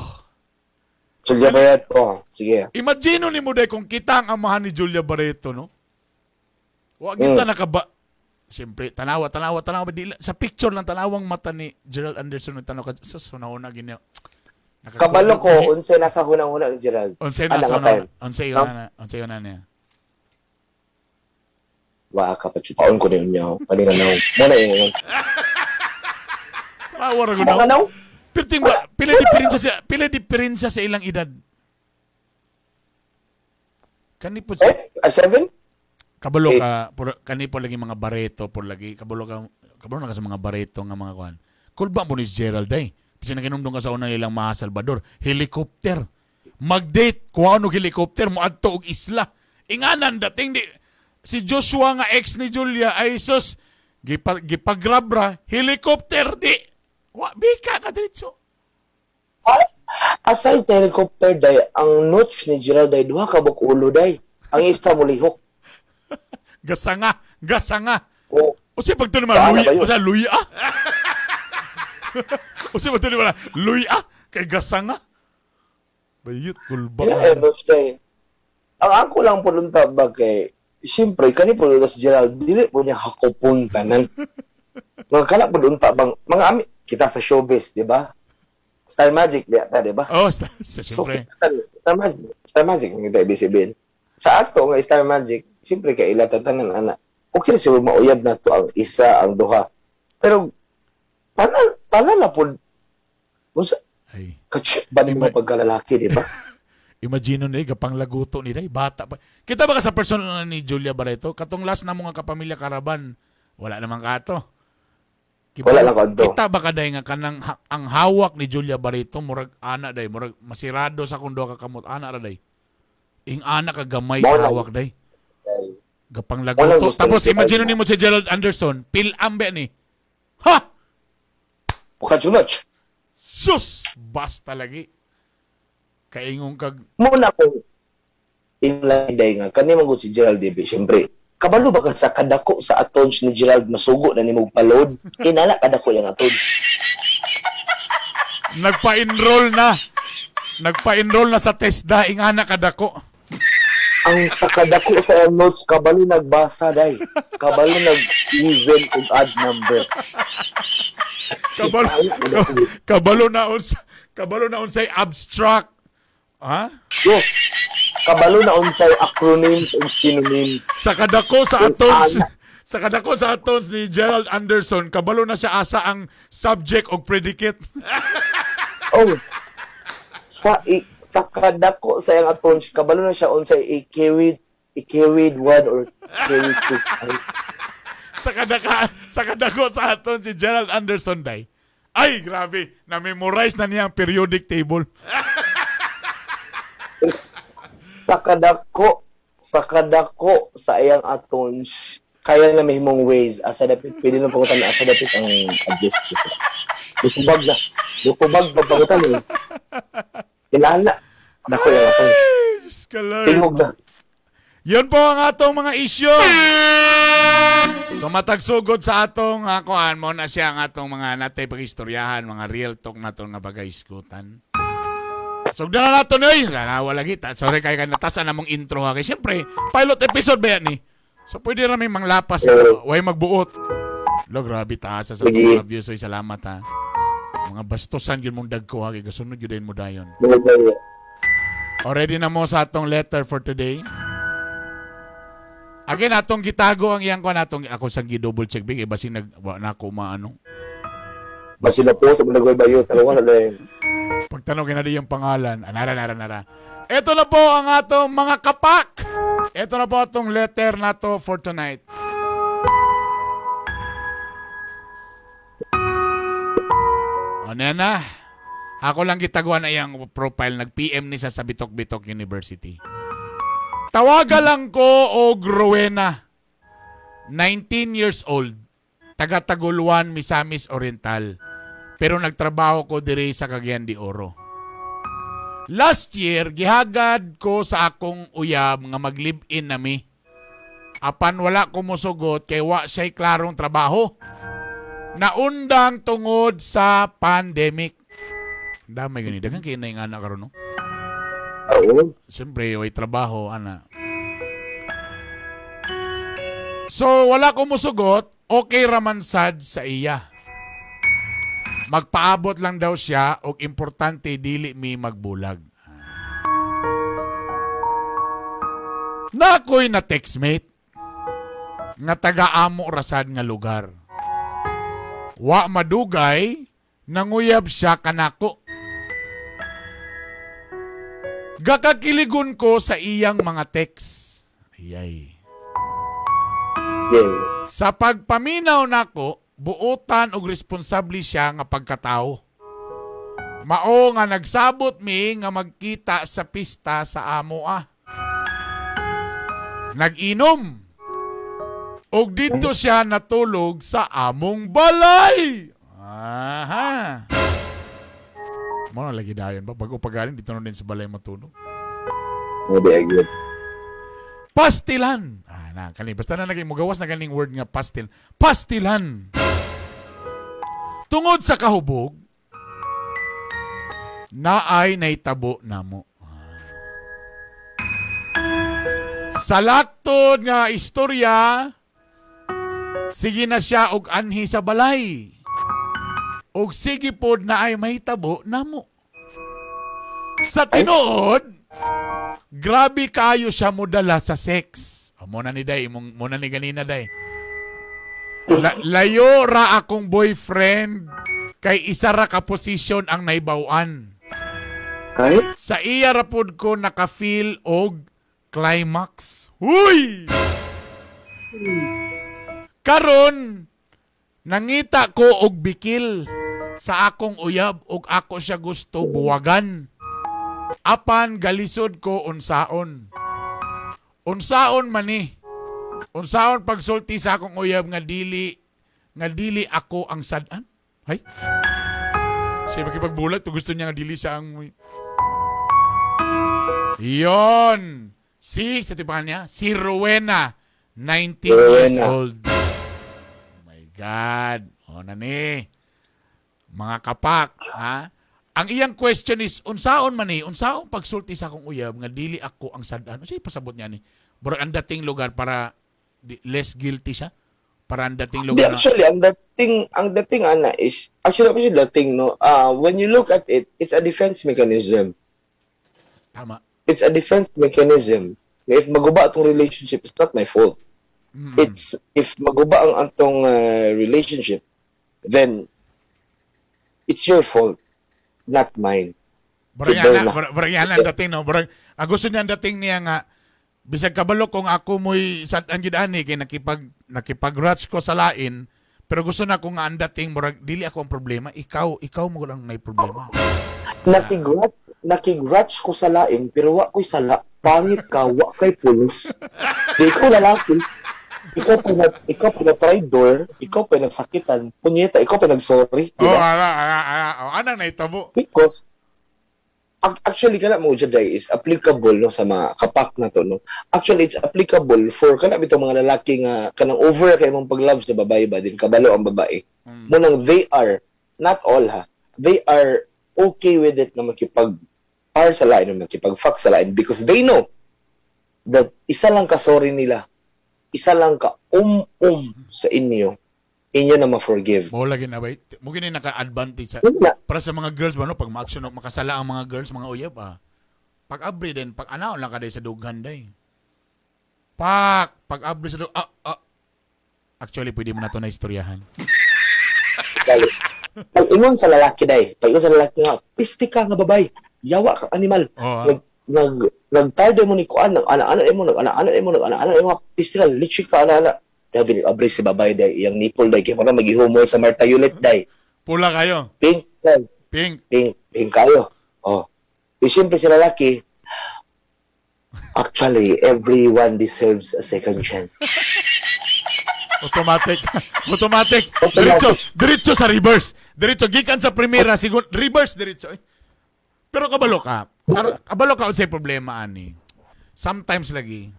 Julia Barreto. Sige. Imagine ni mo dahil kung kita ang amahan ni Julia Barreto, no? Wa kita nakaba. Siyempre, tanawa, tanawa, tanawa. Di, sa picture lang, tanawang mata ni Gerald Anderson. Tanaw ka, sa sunaw na gini. Kabalo ko, unsay nasa hunang-huna ni Gerald. Unsay Ana na, nga time. unsay yun na, unsay yun na niya. Wa ka pa chupaon ko niyo niya. Paninanaw. Mo na ingon. Tanawa ra gud. Mga naw. Pirting ba, pila diferensya sa pila diferensya sa ilang edad. Kani po si Eh, a 7? kabalo Eh. ka puro, kani po lagi mga Barreto po lagi kabalo ka, kabalo na ka sa mga Barreto nga mga kuan. Kulba mo ni si Gerald ay. Kasi nakinumdum ka sa una nilang mga Salvador, helicopter. Mag-date, kuha og helicopter mo adto og isla. Inganan dating di si Joshua nga ex ni Julia ay sus gipagrab ra helicopter di. Wa bika ka diretso. Aside sa helicopter day, ang notch ni Gerald day duha ka buok ulo day. Ang isa mo lihok. Gasanga, gasanga. O O siya pagto naman, Paano luya, ba yun? o siya, luya. O siya pagto naman, luya, kay gasanga. Bayot, kulba. yeah, eh, notch day. Ang ako lang po lunta ba kay siyempre kani po lunta si Gerald dili po niya hakupon tanan. Mga kana po lunta bang mga ami kita sa showbiz, di ba? Star Magic di ata, di ba? Oh, So, siyempre. Star Magic, Star Magic, ang kita ibig sabihin. Sa ato nga Star Magic, siyempre kay ila tatanan ana. Okay ra siguro mauyab na to ang isa, ang duha. Pero tanan tanan na pud unsa Ay, kachip ba nimo pagkalalaki, di ba? imagine nun eh, gapang laguto ni Day, bata pa. Kita ba ka sa personal na ni Julia Barreto? Katong last na mga kapamilya karaban, wala namang kato. Wala lang kadto. Kita ba ka day nga kanang ang hawak ni Julia Barreto murag ana day, murag masirado sa kung duha ka kamot ana ra day. Ing ana ka gamay sa Wala. hawak day. Ay, Gapang Walang laguto. gusto Tapos ni imagine Gerald. nimo si Gerald Anderson, pilambe ni. Ha! Kachunach. Sus! Basta lagi. Kaingong kag Muna ko inlay day nga kani man gud si Gerald DB, siyempre. Kabalo ba ka sa kadako sa atons ni Gerald masugo na nimo palod? Inala kadako yang aton. nagpa-enroll na. Nagpa-enroll na sa TESDA ingana kadako. Ang sa kadako sa iyang notes kabalo nagbasa day, kabalo nag even ug odd numbers. Kabalo kabalo na uns kabalo na unsay abstract. Ha? Yes, kabalo na unsay acronyms ug synonyms. Sa kadako sa atons sa kadako sa atons ni Gerald Anderson, kabalo na siya asa ang subject og predicate. Oh, sa kadako sa iyang atons kabalo na siya unsay i carried one or carried two. Ay, Sa kadako sa aton si Gerald Anderson day. Ay, grabe. Na-memorize na niya ang periodic table. Sa kadako sa iyang atons kaya na may himong ways asa dapit pwede lang pangutan asa dapit ang address ko sa Lukubag na. Lukubag pa pangutan eh. Kilala. Dako yung atons. Ay, Diyos ka, Lord. Tingog na. Yun po ang atong mga isyu. So matagsugod sa atong kuan mo na siya ang atong mga natay paghistoryahan, mga real talk nato nga bagay iskutan. Sugdan na nato noy. Ganawa lagi. Sorry kay ka natasan namong intro ha. Kay syempre, pilot episode ba yan ni? So pwede ra may manglapas, way magbuot. Lo grabe taasa sa atong Sige. mga views. Oy, salamat ha. Mga bastusan gyud mong dagko ha kay gasunod gyud mo dayon. Already na mo sa atong letter for today. Again, atong gitago ang iyang kuan atong ako sang gi-double check big eh, basin nag wa na ako maano. Basila po sa Bulagoy Bayo. Talawa sa lain. Pagtanong kay na di yung pangalan, anara nara nara. Ito na po ang atong mga kapak. Ito na po atong letter nato for tonight. O na. Ako lang gitaguan na iyang profile. Nag-PM ni siya sa Bitok Bitok University. Tawagan lang ko og Rowena. 19 years old. Taga Taguluan, Misamis Oriental. Pero nagtrabaho ko diri sa Cagayan de Oro. Last year, gihagad ko sa akong uyab nga mag-live-in nami. Apan wala ko mosugot kay wa siya'y klarong trabaho. Naundang tungod sa pandemic. Damay gani, daghang kay na nga karon, no? Oo. Siyempre, way trabaho, ana. So, wala ko musugot, okay raman sad sa iya. Magpaabot lang daw siya og importante dili mi magbulag. Nakoy na textmate nga taga-amo rasad nga lugar. Wa madugay, nanguyab siya kanako. Gakakiligon ko sa iyang mga text. Ayay. Sa pagpaminaw nako, buotan og responsable siya nga pagkatao. Mao nga nagsabot mi nga magkita sa pista sa amo ah. Nag-inom. Og dito siya natulog sa among balay. Aha. Mo na lagi dayon ba? Bago pagaling dito na din sa balay matulog. Hindi, agree. Pastilan. Ah, na, kani basta na naging mugawas na ganing word nga pastil. Pastilan. Tungod sa kahubog, naay naitabo namo. Sa laktod nga istorya, sige na siya og anhi sa balay. Og sige pod na ay mahitabo namo. Sa tinuod, grabe kayo siya modala sa sex. O, muna ni day, muna ni ganina day. Layo ra akong boyfriend kay isa ra ka position ang naibawan. Ay? Sa iya ra pod ko naka-feel og climax. Huy! Karon nangita ko og bikil sa akong uyab og ako siya gusto buwagan. Apan galisod ko unsaon. Unsaon man ni. Unsaon pagsulti sa akong uyab nga dili ako ang sad-an. Hay. Siya makipagbulat gusto niya nga dili siya ang. Yon. Si, sa tipakan niya, si Rowena, 19 years Rowena. old. Oh my God. O na ni. Mga kapak, ha? Ang iyang question is, unsaon man ni, unsaon pagsulti sa akong uyab nga dili ako ang sad-an? Unsay pasabot niya ni? Burag ang dating lugar para less guilty siya? Para ang dating Di, lugar na, actually, ang dating, ana, is, actually, dating, no, when you look at it, it's a defense mechanism. Tama. It's a defense mechanism. Na if maguba atong relationship, it's not my fault. It's, if maguba ang atong relationship, then, it's your fault, not mine. Burag Kibaw yan na. Burag yan ang dating, no? Burag, ang gusto niya ang dating niya nga, bisag kabalo kung ako mo'y sad-an gyud ani kay nakipag-ratch ko sa lain, pero gusto na ko nga ang dating murag dili ako ang problema, ikaw mo lang may problema. Nakigratch ko sa lain, pero wa ko'y sala. Pangit ka, wa kay pulos. Di ikaw lalaki. Ikaw pa na traidor, ikaw pa nagsakitan, punyeta, ikaw pa nagsorry, di Oh, ba? ala ala ala. Oh, anang naitabo? Because actually kana mo dyan is applicable, no, sa mga kapak na to, no. Actually, it's applicable for kana bitong mga lalaki nga kanang over kay mong pag-love sa babae ba din kabalo ang babae. Mo nang they are not all, ha. They are okay with it na makipag par sa lain o makipag fuck sa lain because they know that isa lang ka sorry nila, isa lang ka um-um sa inyo, inyo na ma-forgive. Mo lagi na ba? Mo gini naka-advantage sa Yun na. para sa mga girls ba, no, pag ma-action makasala ang mga girls, mga uyab ah. Pag abri din, pag anaon lang ka day sa dughan day. Pak, pag abri sa ah, ah. Actually, pwede mo na to na istoryahan. Dali. Pag ingon sa lalaki day, pag ingon sa lalaki nga, piste ka nga babay, yawa ka animal. Oh, ah. Nag nagtarde mo ni kuan, nag ana-ana mo, nag ana-ana mo, nag ana-ana mo, piste ka, litchi ka ana-ana. Dabi abri si babay day, iyang nipple day kay mura magihumol sa Marta Yulet day. Pula kayo. Pink day, Pink. Pink, pink kayo. Oh. Di siyempre si lalaki, actually, everyone deserves a second chance. Automatic. Automatic. Diretso, diretso sa reverse. Diretso gikan sa primera, sigun reverse diretso. Eh. Pero kabalo ka. Kabalo ka unsay problema ani. Sometimes lagi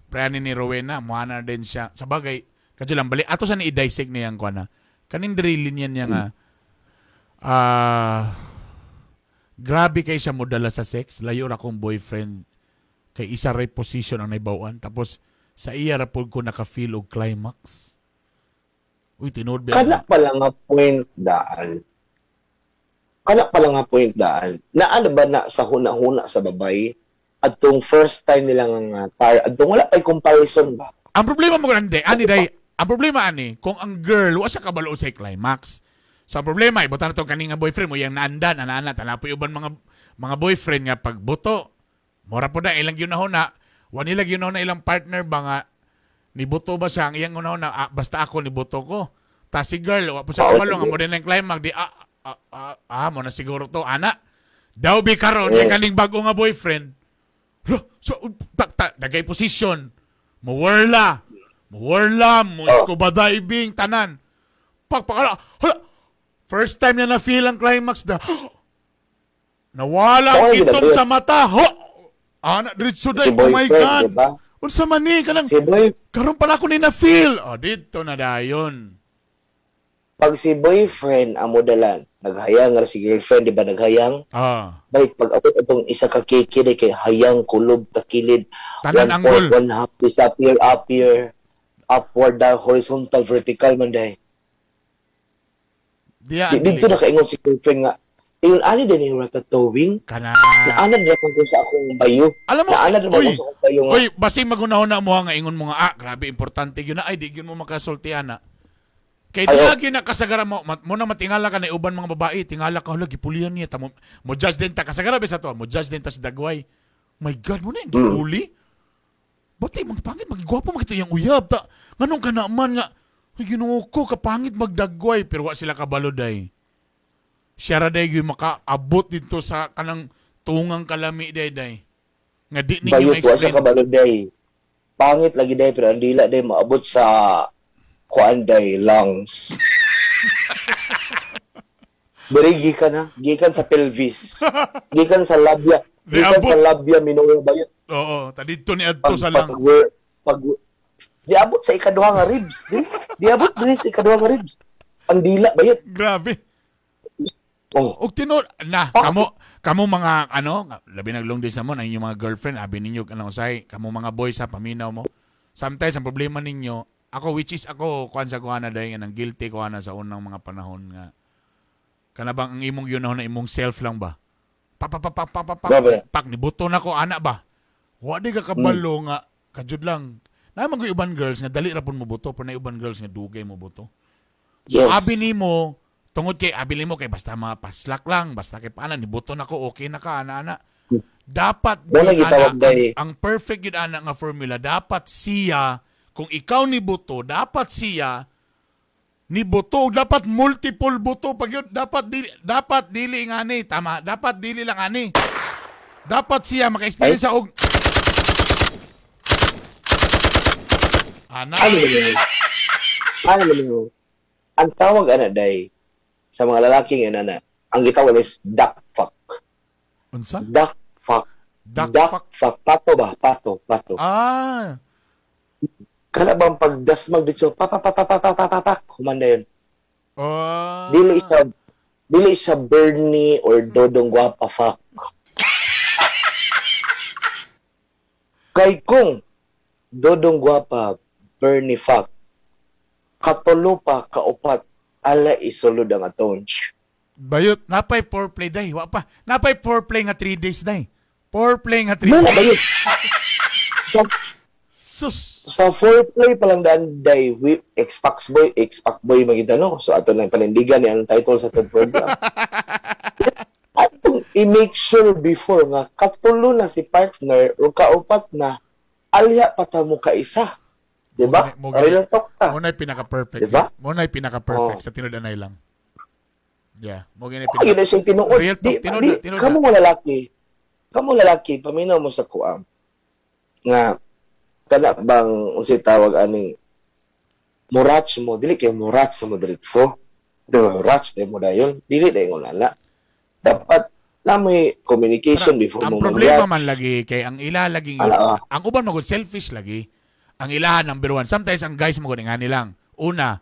pre ani ni Rowena, muha na din siya. Sa bagay, kadyo lang bali ato sa ni i-dissect niyang kuan na. Kaning drilling niya niya nga grabe kay siya modala sa sex. Layo ra akong boyfriend kay isa ra position ang naibawan. Tapos sa iya ra pod ko naka-feel og climax. Uy, tinuod ba? Kana pala nga point daan. Kana pala nga point daan. Naano ba na sa huna-huna sa babay? Adtong first time nila nga tar, adtong wala pa'y comparison ba? Ang problema mo grande, ani day, ang problema ani, kung ang girl wa siya kabalo sa climax. So ang problema, ibutan na tong kaning nga boyfriend mo yang naandan, ana-ana, tala po uban mga boyfriend nga pagbuto. Mura po na ilang gyud na, wa nila gyud na ilang partner ba nga nibuto ba siya ang iyang una ah, basta ako nibuto ko. Ta si girl wa po siya Oo, kabalo nga sige. mo din ang climax di mo na siguro to ana. Daw bi karon yung kaning bago nga boyfriend. Hala, so tak ta, dagay position. Muwerla. Muwerla, mo scuba diving tanan. Pagpakala, hala. First time niya na feel ang climax na. Nawala ang Oo, yun itom na, sa mata. Ho! Ana, diretso Si day. Oh my boyfriend, God. diba? Unsa man ni kanang Si boy, karon pala ko ni na feel. Oh, dito na dayon. Pag si boyfriend ang modalan, naghayang ra si girlfriend, di ba naghayang? Bait, pag abot atong isa ka kiki, di kay hayang, kulob, takilid, Tanan one anggol. point, one half, disappear, appear, upward, down, horizontal, vertical man day. Diya Di, dito na kaingon si girlfriend nga, ingon ani din yung rakatowing, kana. naanad ra man ko sa akong bayo. Alam mo, Naanad ra man uy, ko sa akong bayo nga. Uy, basing magunahon na mo nga ingon mo nga ah, grabe importante gyud na ay di gyud mo makasulti ana. Kay Ay, di oh. lagi na kasagara mo, mo na matingala ka na uban mga babae, tingala ka hala gipulihan niya ta mo, mo judge din ta kasagara bisa to, mo judge din ta sa dagway. My God, mo na yung gipuli. Bati magpangit magigwapo makita yung uyab ta. Nganong ka na man nga uy, Ginoo ko kapangit magdagway pero wa sila kabalo day. Siya ra day gyud makaabot dito sa kanang tungang kalami day day. Nga di ninyo Bayot, wa siya ma-explain. kabalo day. Pangit lagi day, pero ang dila day, maabot sa kuan day, lungs. Beri gikan ha, gikan sa pelvis. Gikan sa labia. Gikan Niabot. sa labia minora bayot. Oo, ta dito ni adto Pag, sa lang. pag, diabot sa ikaduha nga ribs. Di, diabot diri sa ikaduha nga ribs. Ang dila bayot. Grabe. Oh. Og tinuod na kamo kamo mga ano, labi nag long distance mo ang inyong mga girlfriend, abi ninyo kanang usay, kamo mga boys ha paminaw mo. Sometimes ang problema ninyo, ako which is ako kuan sa kuana dahil nga nang guilty ko ana sa unang mga panahon nga kana bang ang imong yun na imong self lang ba? Pa pa pa pa pa pa pa, Grabe. pak nibuto na ko ana ba? Wa di ka kabalo nga kajud lang. Naa man ko'y uban girls nga dali ra pud mo buto, pero na uban girls nga dugay mo buto. So abi nimo tungod kay abi nimo kay basta mga paslak lang, basta kay paana nibuto na ko okay na ka ana ana. Dapat Wala gyud, gitawag ana, day. ang perfect gyud ana nga formula dapat siya kung ikaw ni buto dapat siya ni buto dapat multiple buto pag yun dapat dili nga ni tama dapat dili lang ani dapat siya maka-experience sa og ana Ano man yun? Ano man yun? Ang tawag ana day sa mga lalaki nga ana, ang gitawag is duck fuck. Unsa? Duck fuck. Duck Duck fuck. fuck. Pato ba? Pato, pato. Kana bang pagdasmag dito, pa pa pa pa pa pa pa pa pa, humanda yun. Dili siya Bernie or Dodong Guapa fuck. Kay kung Dodong Guapa, Bernie fuck, katulo pa kaupat, ala isulod ang aton. Bayot, napay foreplay day. Wa pa. Napay foreplay nga 3 days day. Foreplay nga 3 Wala days. bayot. Sa, Sus. sa foreplay pa lang daan day, we, ex-pax boy, ex-pack boy magita no. So ato lang panindigan ni anong title sa itong program. Atong i-make sure before nga katulo na si partner o kaupat na alya pa ta mo kaisa. Diba? Real talk ta. Mo na'y pinaka-perfect. Diba? Mo na'y pinaka-perfect Oh. sa tinud-anay lang. Yeah, mo gani Ay, yun na siyang tinuod. Real talk, Di, tinuod di, na, tinuod kamo na. nga lalaki, kamo lalaki, paminaw mo sa kuam. Nga, kana bang, unsay tawag aning, Muratch mo, dili kay muratch mo diretso. Diba, ratch day mo dayon, dili day mo nala. Dapat na may communication before Ang mo problema mag-ratch. man lagi kay ang ila laging Ala, ah. ang uban magud selfish lagi. Ang ilahan number one. Sometimes ang guys magud nga nilang. Una,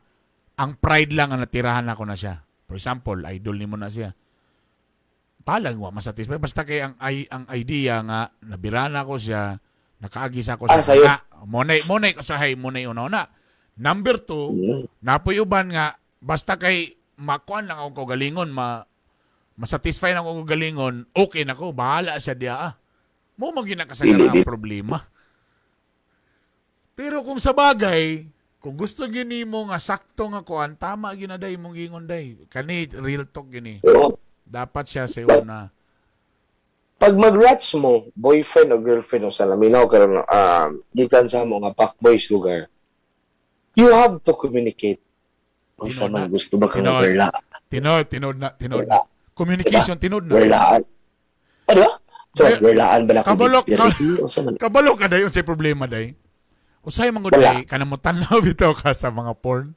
ang pride lang ang natirahan ako na siya. For example, idol nimo na siya. Palang wa masatisfy basta kay ang idea nga nabirana ko siya, nakaagi sa ako Ah, sa sayo. mo nay usahay mo nay una-una. Number two, napoy uban nga basta kay makuan lang ako kaugalingon, masatisfy lang ako kaugalingon, okay na ko, bahala siya diya ah. Mo mo ginakasagaran Dili, ang dili. problema. Pero kung sa bagay, kung gusto gini mo nga sakto nga kuan, tama ginaday mong gingon day. Kani real talk gini. Oo. Dapat siya sa una. Pag mag-ratch mo, boyfriend o girlfriend o sa laminaw karon gikan sa mo nga fuckboys lugar, you have to communicate. Kung sa Tinuod man na. gusto ba kang Tinuod. girla? Tinod, tinod na, tinod na. Communication, tinod na. Girlaan. Ano ba? So, Kaya- girlaan ba na ko Kabalok diri? ka. O sa man? Kabalo ka day unsay problema day. Usay man gud Wala. day kanang mo tan-aw bitaw ka sa mga porn.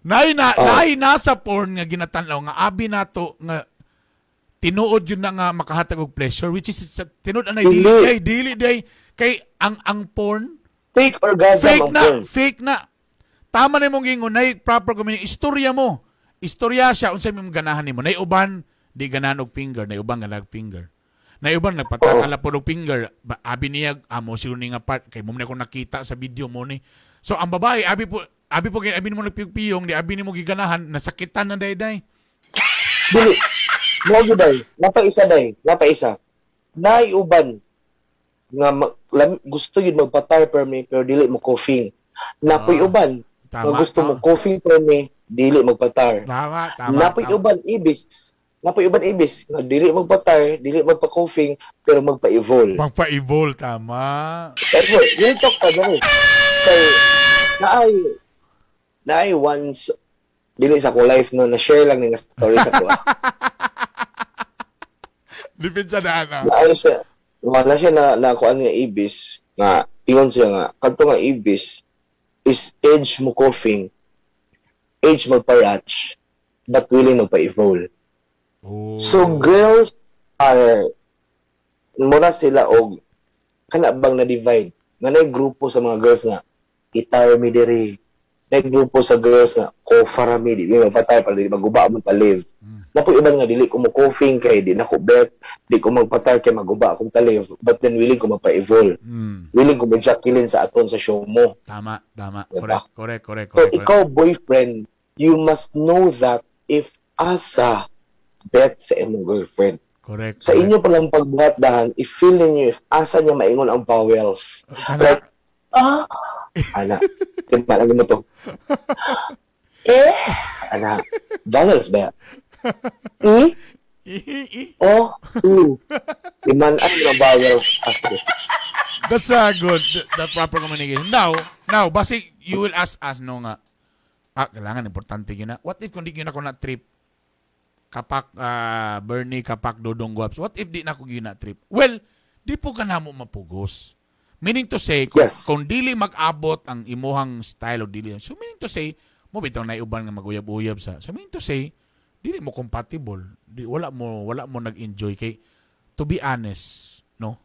Naay na Oh. naay nasa porn nga ginatan-aw nga abi nato nga tinuod yun na nga makahatag og pleasure, which is sa tinuod anay dili Dili. day, dili day kay ang porn Fake orgasm fake ang na, porn. fake na. Tama na imong gingon nay proper communication. Istorya mo. Istorya siya unsay imong ganahan nimo. Nay uban di ganahan og finger, nay uban ganahan og finger. Nay uban nagpatakala pod og finger. Ba, abi niya amo siguro ni nga part kay mo man ako nakita sa video mo ni. So ang babae abi po kay abi nimo nagpiyong, di abi nimo giganahan, nasakitan na dayday. Dili. Mo gyud day. Napa isa day. Napa isa. Naiuban nga gusto yun magpatay per me pero dili mo coughing. Napoy Ah, uban nga gusto mo coughing per me dili magpatar. Tama, tama. Napoy uban ibis. Napoy uban ibis nga dili magpatar, dili magpa-coughing pero magpa-evolve. Pagpa-evolve, tama. Pero real talk ta gani. Kay naay once dili sa akong life no na share lang ni nga story sa ko. Depensa na ana. Naay siya wala siya na nakuan nga ibis nga ingon siya nga kadto nga ibis is age mo coughing, age magpa-ratch, but willing magpa-evolve. Oh. So girls are mura sila og kana bang na-divide nga naay grupo sa mga girls nga itar mi diri, naay grupo sa girls nga kofara mi, di mi magpatay para dili maguba among talive. Napoy uban nga dili ko mo coughing kay di nako bet, di ko magpatay kay maguba akong talive, but then willing ko magpa-evolve, willing ko mo-jacqueline sa aton sa show mo. Tama, tama. Diba? Correct, correct, correct, So correct. ikaw boyfriend, you must know that if asa bet sa imong girlfriend. Correct. Sa inyo palang pagbuhat dahan, i-feel ninyo if asa niya maingon ang vowels. Kana, Like, ah, ana, timba lang mo to. Eh, ana, vowels ba? I, O, U. Timan ang mga vowels. Asto. That's good. The proper communication. Now, basi you will ask us no nga, ah, kailangan importante yun na. What if kung di yun ako na trip? Kapak Bernie, kapak Dodong Guaps. What if di na ako yun na trip? Well, di po ka na mo mapugos. Meaning to say, kung, kung dili mag-abot ang imuhang style o dili, so meaning to say, mo bitaw na uban nga maguyab-uyab sa. So meaning to say, dili mo compatible. Di, wala mo nag-enjoy kay to be honest, no?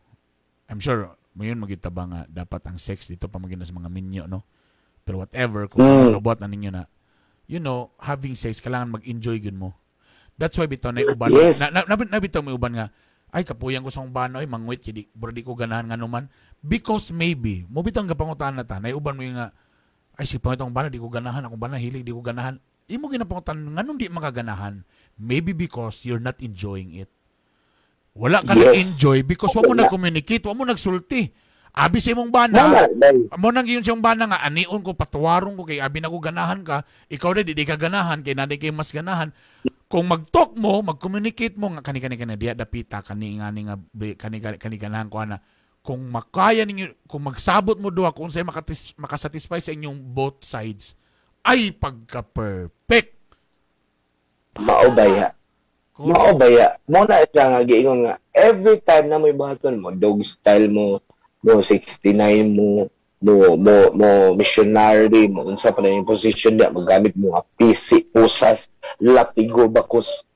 I'm sure mayon magita ba nga dapat ang sex dito pa magina sa mga minyo, no? Pero whatever kung mm. na ninyo na having sex kailangan mag-enjoy gyud mo. That's why bitaw na uban na bitaw may uban nga ay kapuyan ko sa akong bano ay mangwit kay di bro di ko ganahan nga numan because maybe mo bitaw nga pangutan na ta na uban mo yung nga ay si pangitong bana di ko ganahan akong bana hilig di ko ganahan imo ginapangutan nganong di makaganahan, maybe because you're not enjoying it. Wala ka na-enjoy because wa mo Wala. nag-communicate, wa mo nagsulti. Abi sa imong bana, Wala, dahil. mo nang giyon siyang bana nga anion ko patuwarong ko kay abi na ko ganahan ka, ikaw di di ka ganahan kay nanay kay mas ganahan. Kung mag-talk mo, mag-communicate mo nga kani kani kani diya dapita kani nga ni nga kani kani, kani ganahan ko ana. Kung makaya ninyo, kung magsabot mo duha kung unsay makasatisfy sa inyong both sides, ay pagka perfect. Mao baya. Mao baya. Mo na siya nga giingon nga every time na may buhaton mo, dog style mo, mo 69 mo, Mo missionary mo, unsa pa na yung position niya, magamit mo nga PC, usas, latigo, bakos.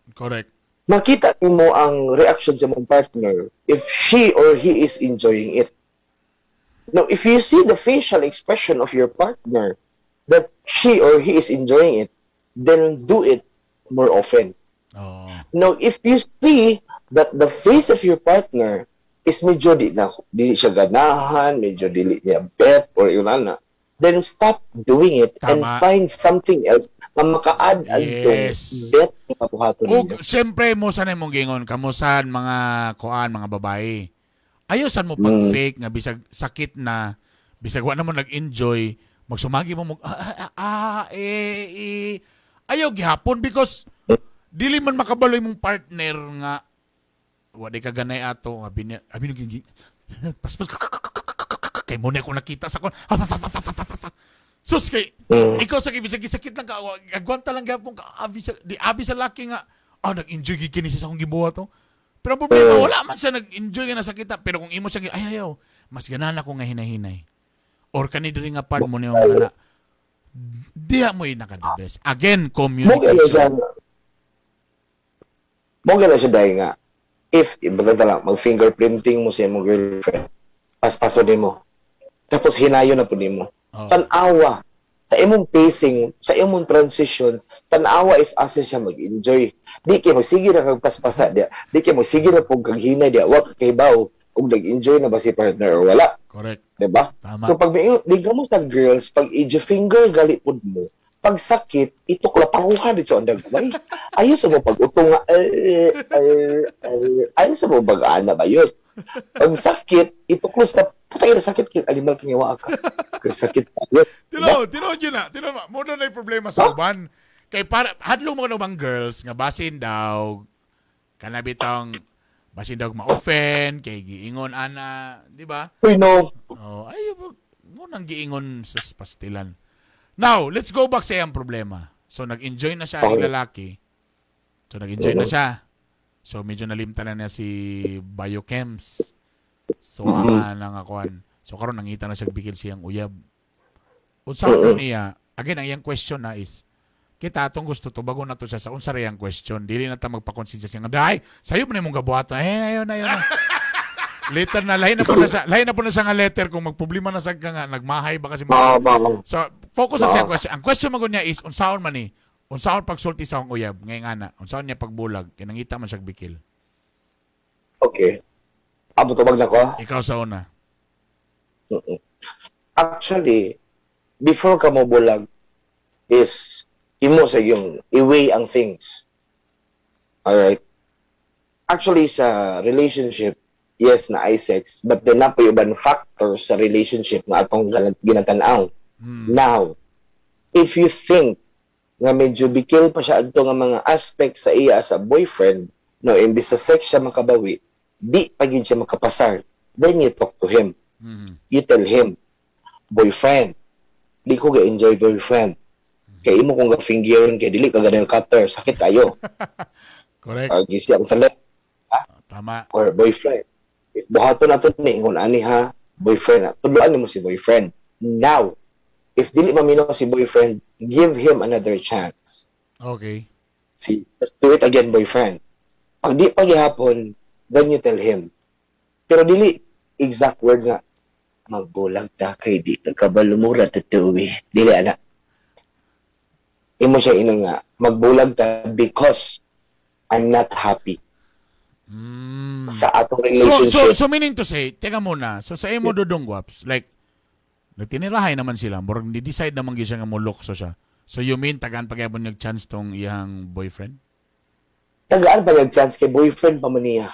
Makita nimo ang reaction sa mong partner if she or he is enjoying it. Now, if you see the facial expression of your partner that she or he is enjoying it, then do it more often. Now, if you see that the face of your partner is medyo di na di siya ganahan, medyo dili niya bet or yun ana, then stop doing it and Tama. Find something else na maka-add adtong bet nga buhaton Ug ninyo. Siyempre mo sa imong gingon kamusan mga kuan, mga babae. Ayosan mo pag fake nga bisag sakit na, bisag wa na mo nag-enjoy, magsumagi mo mo ah, ah, ah, eh, eh, ayaw gihapon because dili man makabaloy mong partner nga wa di ka ganay ato nga binya abi naging paspas kay mo na ako nakita sa kon. Sus, kay ikaw sa bisag sakit lang ka, agwanta lang gyapon ka, abi sa di abi sa laki nga nag-enjoy gid kini siya sa akong gibuhat to. Pero ang problema, wala man siya nag-enjoy nga nasakita, pero kung imo siya ay ayaw, mas ganahan ako nga hinahinay or kani diri nga part mo niyo nga diha mo yung naka the best. Again, Mo gano'n siya. communication. Mo gano'n siya dahil nga, if, ibagay lang, mag-fingerprinting mo sa imong girlfriend, paspaso nimo. Tapos hinayo na po nimo. Tan-awa sa imong pacing, sa imong transition, tan-awa if asa siya mag-enjoy. Di kay magsige ra kag paspasa diya. Di kay magsige ra pug kag hinay diya. Wa ka kahibaw kung nag-enjoy na ba si partner or wala. Diba? Tama. So pag may, di ka mo sa girls, pag i-finger gali pud mo, pag sakit, itukla paruha dito ang dagway. Ayaw sa mo pag utong nga, eh, eh, eh, ayaw sa mo pag ana ba yun? Pag sakit, ituklos na, patay na sakit, kay animal kang yawa ka. Kay sakit pa yun. Diba? Tino, tino yun na. Tino, mo na yung problema sa uban. Kay para hadlong mga ubang girls nga basin daw kana bitong basin daw ma-offend kay giingon ana, di ba? Uy, no. Oh, ay mo nang giingon sa pastilan. Now, let's go back sa iyang problema. So nag-enjoy na siya ang lalaki. So nag-enjoy na siya. So medyo nalimtan na niya si biochems. So ang nga kuan. So karon nangita na siya bikil siyang uyab. Unsa mm niya? Again, ang iyang question na is kita atong gusto tubagon na to siya sa unsa ra iyang question. Dili na ta magpakonsensya siya nga day. Sayo man imong gabuhaton. Eh, ayo na, ayo na. Later na lahi na po na siya, lahi na po na siya nga letter kung magproblema na sad ka nga nagmahay ba kasi Oo, oo. So, focus na siya question. Ang question man gud niya is unsaon man ni? Unsaon pagsulti sa akong uyab ngay ngana? Unsaon niya pagbulag? Kay nangita man siya bikil. Okay. Amo tubag na ko? Ikaw sa una. Actually, before ka mo bulag, is imo sa yung i-weigh ang things. Alright? Actually, sa relationship, yes na ay sex, but then na po yung ibang factors sa relationship na atong ginatanaw. Now, if you think nga medyo bikil pa siya adto nga mga aspect sa iya as a boyfriend, no, imbis sa sex siya makabawi, di pa gyud siya makapasar, then you talk to him. You tell him, "Boyfriend, di ko ga-enjoy, boyfriend. Kay imo kong ga-fingeron kay dili ka ganang cutter, sakit kayo." Gisi ang salit or "Boyfriend, if buhaton nato ni ingon ani ha, boyfriend," tudloan nimo si boyfriend. Now, if dili maminaw si boyfriend, give him another chance. See, "Let's do it again, boyfriend." Pag di pa gihapon, then you tell him. Pero dili exact word nga, "Magbulag ta kay di ka kabalo mo ratatouille." Dili ana. Imo siya inon nga, "Magbulag ta because I'm not happy sa atong relationship." So meaning to say, teka muna. So sa imo, Dodong Guaps, like nagtinirahay naman sila, murag ni-decide naman gyud siya nga mulokso siya. So you mean tagaan pagyapon nag chance tong iyang boyfriend? Tagaan pa yung chance kay boyfriend pa man niya.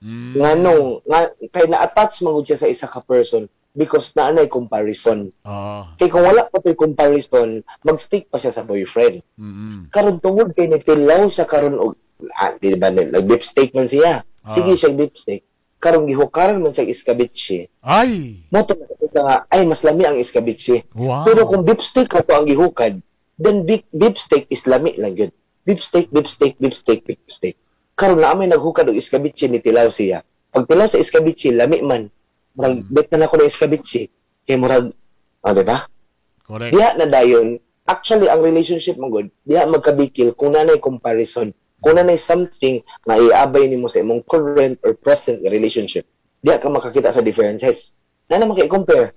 Nga nung, nga, kay na-attach man gud siya sa isa ka person because naa nay comparison. Kay kung wala pa to'y comparison, mag-stick pa siya sa boyfriend. Karon tungod kay nitilaw siya karon og di ba nag beef steak man siya. Sige siya beef steak. Karon gihukaran man siya iskabitche. Ay! Mo to na nga ay mas lami ang iskabitche. Pero kung beef steak ka to ang gihukad, then beef steak is lami lang yun. Beef steak, beef steak, beef steak, beef steak. Karon na may naghukad og iskabitche, ni tilaw siya. Pag tilaw sa iskabitche, lami man. Murag bet na nako na iskabitche. Kay murag O, di ba? Correct. Diha na dayon, actually, ang relationship mo good, diha magkabikil kung nanay comparison, kung nanay something nga iabay nimo sa imong current or present nga relationship, diha ka makakita sa differences. Na naman kay compare.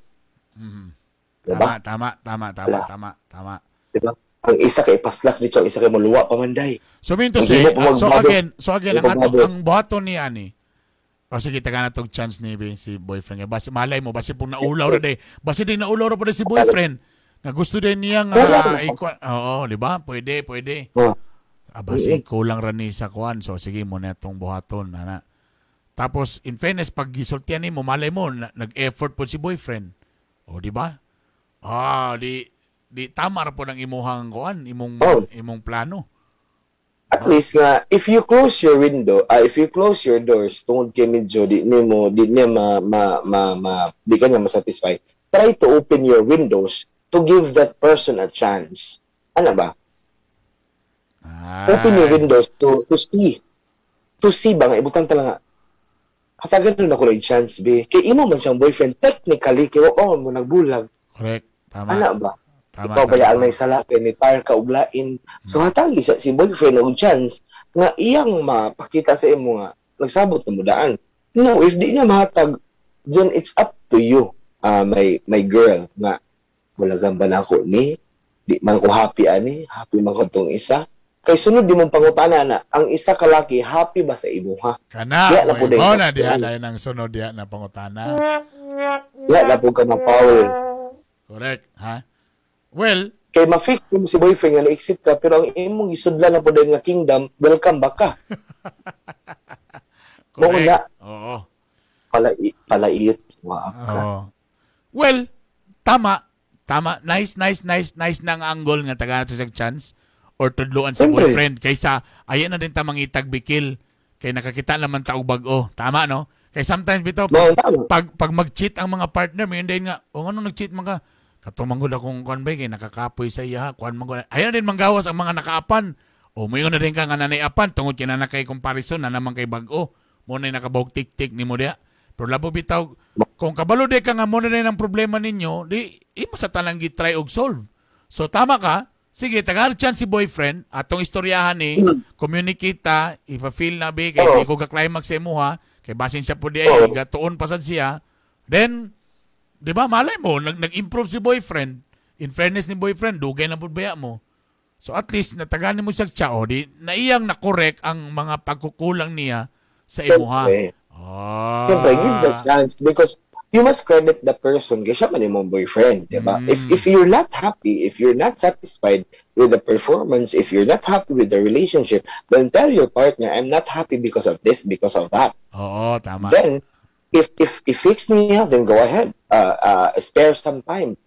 Diba? Tama, tama, tama, tama, Wala. tama, tama. Diba? Ang isa kay paslak dito, ang isa kay muluwa pa man day. So mean to Ang say, himo pa so magbado. again, so again, ang Himo pa ato, magbado. ang buhaton ni ani. O sige, taga na tong chance ni be, si boyfriend niya. Basi malay mo, basi pong naulaw ra day. Basi din naulaw ra pa day si boyfriend. Nga gusto din niya nga Wala naman. oo, di ba? Pwede, pwede. Oh. Ah, basi kulang ra ni sa kuan. So sige mo na tong buhaton ana. Tapos in fairness pag gisultian nimo malay mo nag-effort po si boyfriend. O di ba? Ah, di di tama ra po ng imuhang kuan, imong Oh. imong plano. At least nga if you close your window, if you close your doors tungod kay medyo di nimo di niya ma ma ma, ma di ka niya masatisfy. Try to open your windows to give that person a chance. Ano ba? Open your Ay. windows to see. To see ba nga ibutang tala nga. Hatagan nun ako ng chance be. Kay imo man siyang boyfriend technically kay wa mo nagbulag. Correct. Tama. Ana ba? Tama, Ikaw ba tama. ang naisala kay ni tire ka og lain. So hatagi siya si boyfriend og chance nga iyang mapakita sa imo nga nagsabot na mo daan. No, if di niya mahatag, then it's up to you, my girl nga wala ba na ako ni di man ko happy ani, happy man ko tong isa. Kay sunod di mong pangutana na ang isa ka laki happy ba sa imo ha? Kana, Diya na po mo dayon. na diha dayon ang sunod diha na pangutana. Diya na po ka mapaul. Correct, ha? Well, Kay ma-fix mo si boyfriend nga na-exit ka pero ang imong gisudlan na po dayon nga kingdom, welcome back ka. Mao correct. na. Oo. Palait wa ka. Oo. Well, tama. Tama. Nice, nice, nice, nice na ang angle nga taga nato siyang chance or tudloan sa Siyempre. boyfriend kaysa ayan na din tamang itagbikil kay nakakita naman ta og bag-o. Tama no? Kay sometimes bitaw Mao tama. pag mag-cheat ang mga partner, may din nga, o ano nag-cheat man ka? Katumangod akong kuan ba kay nakakapoy sa iya, kuan man ko. Ayan din manggawas ang mga nakaapan. O moingon na din ka nga nanay apan tungod kay na kay comparison na naman kay bag-o. Mo na nakabog tik-tik nimo diha. Pero labo bitaw, kung kabalo di ka nga mo na rin ang problema ninyo, di imo sa tanang gi-try og solve. So tama ka, sige, tagar chance si boyfriend, atong istoryahan ni, communicate ta, ipa-feel na bi, kay Oo. di ko ga-climax sa imuha, kay basin siya po di ay, Oo. gatuon pasad siya. Then, di ba, malay mo, nag-improve si boyfriend. In fairness ni boyfriend, dugay na pud baya mo. So at least, natagani mo siya tsa, o, di, naiyang na-correct ang mga pagkukulang niya sa imuha. Siyempre. Ah. Siyempre, give the chance because you must credit the person kay siya man imong boyfriend, di ba? Mm. If you're not happy, if you're not satisfied with the performance, if you're not happy with the relationship, then tell your partner, "I'm not happy because of this, because of that." Oo, tama. Then, if fix niya, then go ahead. Spare some time.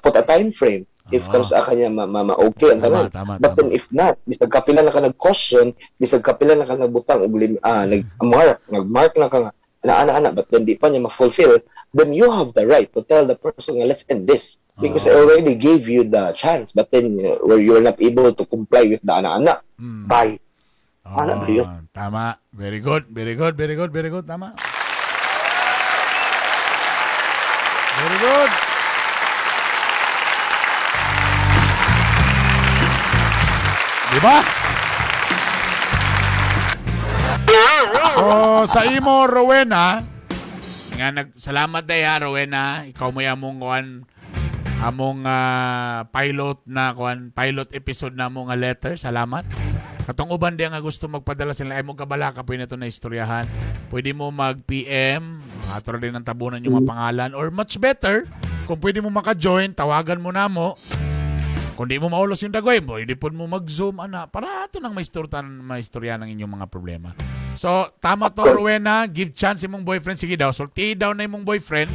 Put a time frame. If Oo. kano sa kanya ma okay ang Tama, tanan. tama, But tama. then if not, bisag kapila na ka nag-caution, bisag kapila na ka nagbutang og nag-mark, nag-mark na ka nga, ana ana ana, but then di pa niya ma-fulfill, then you have the right to tell the person nga, "Let's end this because I already gave you the chance, but then where you're not able to comply with the ana ana. Bye." Oo, Ano ba yun? tama. Very good, very good, very good, very good. Tama. Very good. Di ba? So, sa imo, Rowena, nga salamat day ha, Rowena. Ikaw mo among kuan among pilot na kuan pilot episode na mo nga letter. Salamat. Katong uban di nga gusto magpadala sila ay mo kabala ka pwede na to na istoryahan. Pwede mo mag-PM, ato ra din ang tabunan yung mga pangalan or much better kung pwede mo maka-join, tawagan mo na mo. Kung di mo maulos yung dagoy, pwede po mo mag-zoom ana para ato nang maistortan maistorya ng inyong mga problema. So, tama to Rowena, give chance imong boyfriend, sige daw, sulti daw na imong boyfriend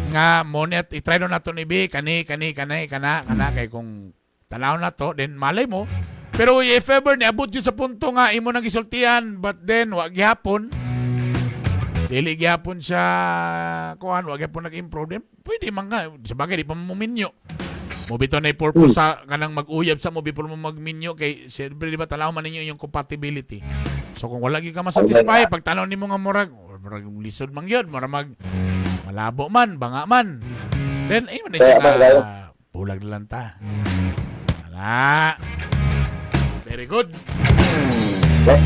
nga mo net i-try daw nato ni B kani kani kani kana kana kay kung tanaw na to then malay mo. Pero if ever niabot yun sa punto nga imo nang gisultian but then wa gihapon dili gihapon siya kuan wa gihapon nag-improve, then pwede man ka sa bagay di pa mo minyo mo bitaw na purpose sa kanang mag-uyab sa mo before mo magminyo kay siyempre di ba tanaw man ninyo yung compatibility. So kung wala gyud ka masatisfy pag tanaw nimo nga murag murag lisod man gyud murag mag malabo man banga man. Then, ayun na Saya siya man nga, kayo. bulag na lang ta. Ana. Very good. Eh?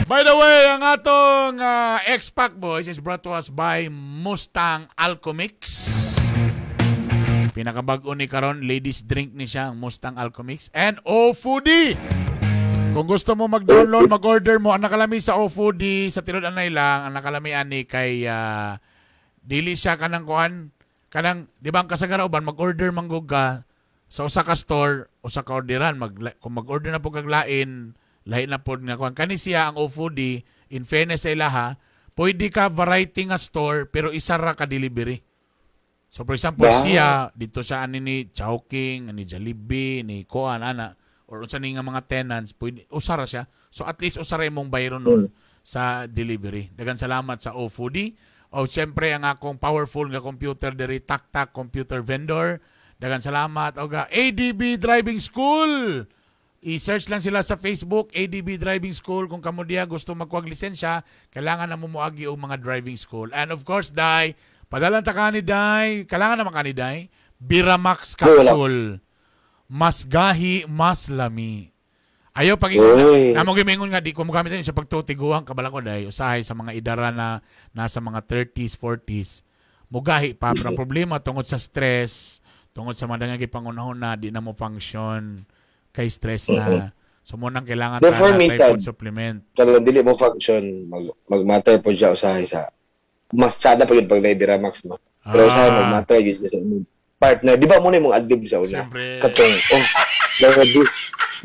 By the way, ang atong X-Pac Boys is brought to us by Mustang Alchemix. Pinakabag-o ni karon, ladies drink ni siya ang Mustang Alchemix and O Foodie. Kung gusto mo mag-download, mag-order mo, ang nakalami sa O Foodie, sa tinud-anay lang, ang nakalami ani kay dili siya kanang kuan, kanang di ba ang kasagara uban mag-order manggug ka sa usa ka store, usa ka orderan, kung mag-order na po kag lain, lain na pod nga kuan. Kani siya ang O Foodie, in fairness sa ilaha, pwede ka variety nga store pero isa ra ka delivery. So for example, Ba? siya dito siya ani ni Chowking, ani Jollibee, ni kuan ana or unsa ni nga mga tenants, pwede usa ra siya. So at least usa ra imong bayron nun sa delivery. Dagan salamat sa O Foodie. O siyempre ang akong powerful nga computer diri, Taktak Computer Vendor. Dagan salamat og ADB Driving School. I-search lang sila sa Facebook, ADB Driving School. Kung kamo diya gusto magkuhag lisensya, kailangan na mo moagi og mga driving school. And of course, Day, padalan ta kani Day, kailangan naman kani Day, Biramax Wala. capsule. Mas gahi, mas lami. Ayaw pag Uy. namo gimingon nga di ko mogamit sa pagtutiguan kabala ko day usahay sa mga idara na nasa mga 30s, 40s. Mugahi pa pero ang problema tungod sa stress, tungod sa mga dangag pangunahon na di na mo function kay stress na. So mo nang kailangan Therefore, ta me, na typhoid sad. supplement. Talagang dili mo function, mag-matter po siya usahay sa, mas tsada pa yun pag naibira max, no? Pero usahay mag-matter yun siya sa imong partner. Di ba muna yung adlib sa una? Siyempre. Katong, oh, diabetes,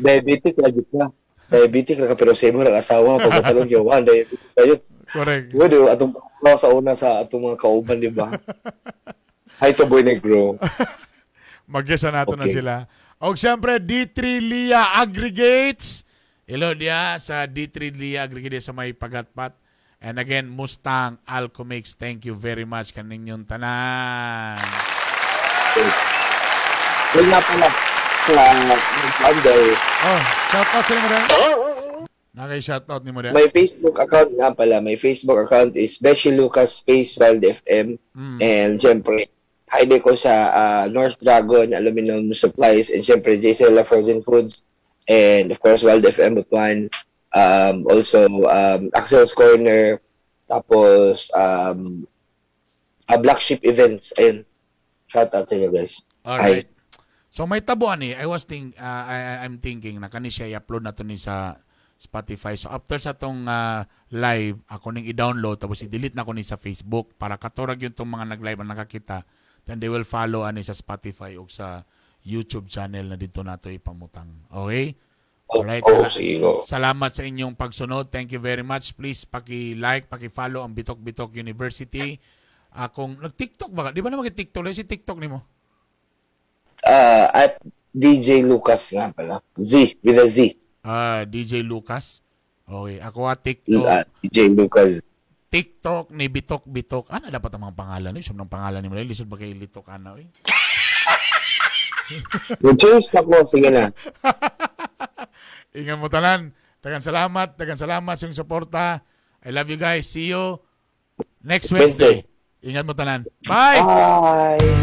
diabetic lagi ka. Diabetic ka, pero sa imong asawa, pag matalong yun, one, diabetic kayo. Correct. Pwede, atong sa una sa atong mga kauban, di ba? Hi to Boy Negro. Magyasa nato na sila. O siyempre, D3 Lia Aggregates. Hello diya sa D3 Lia Aggregates sa may Pagatpat. And again, Mustang Alchemix, thank you very much kaninyong tanan. Well, nga pala, sa nag-under, Oh, shout out sa inyo rin. Nakay shout out ni mo rin. My Facebook account nga pala, my Facebook account is Beshi Lucas Space Wild FM. And syempre, hi din ko sa North Dragon Aluminum Supplies and syempre JCL Frozen Foods and of course Wild FM Butuan. Also, Axel's Corner, tapos Black Sheep Events. Ayun. Shout out sa inyo guys. Alright. So may tabo ani, I was think I'm thinking na kani siya i-upload na to ni sa Spotify. So after sa tong live, ako ning i-download tapos i-delete na ko ni sa Facebook para katorag yun tong mga nag-live ang nakakita. Then they will follow ani sa Spotify o sa YouTube channel na dito nato ipamutang. Okay? Alright. Oh, sige go. Salamat sa inyong pagsunod. Thank you very much. Please paki-like, paki-follow ang Bitok Bitok University. Akong nag-TikTok ba ka? Di ba na mag-TikTok? Si TikTok nimo? At DJ Lucas nga pala. Z, with a Z. Ah, DJ Lucas. Okay, ako at TikTok. DJ Lucas. TikTok ni Bitok Bitok. Ano dapat ang mga pangalan? Eh? Sum ng pangalan ni mo. Lisod ba kay Litok ana eh? Change na ko. Sige na. Ingat mo tanan. Dagan salamat. Dagan salamat sa inyong suporta. I love you guys. See you next Wednesday. Wednesday. Ingat mo tanan. Bye! Bye!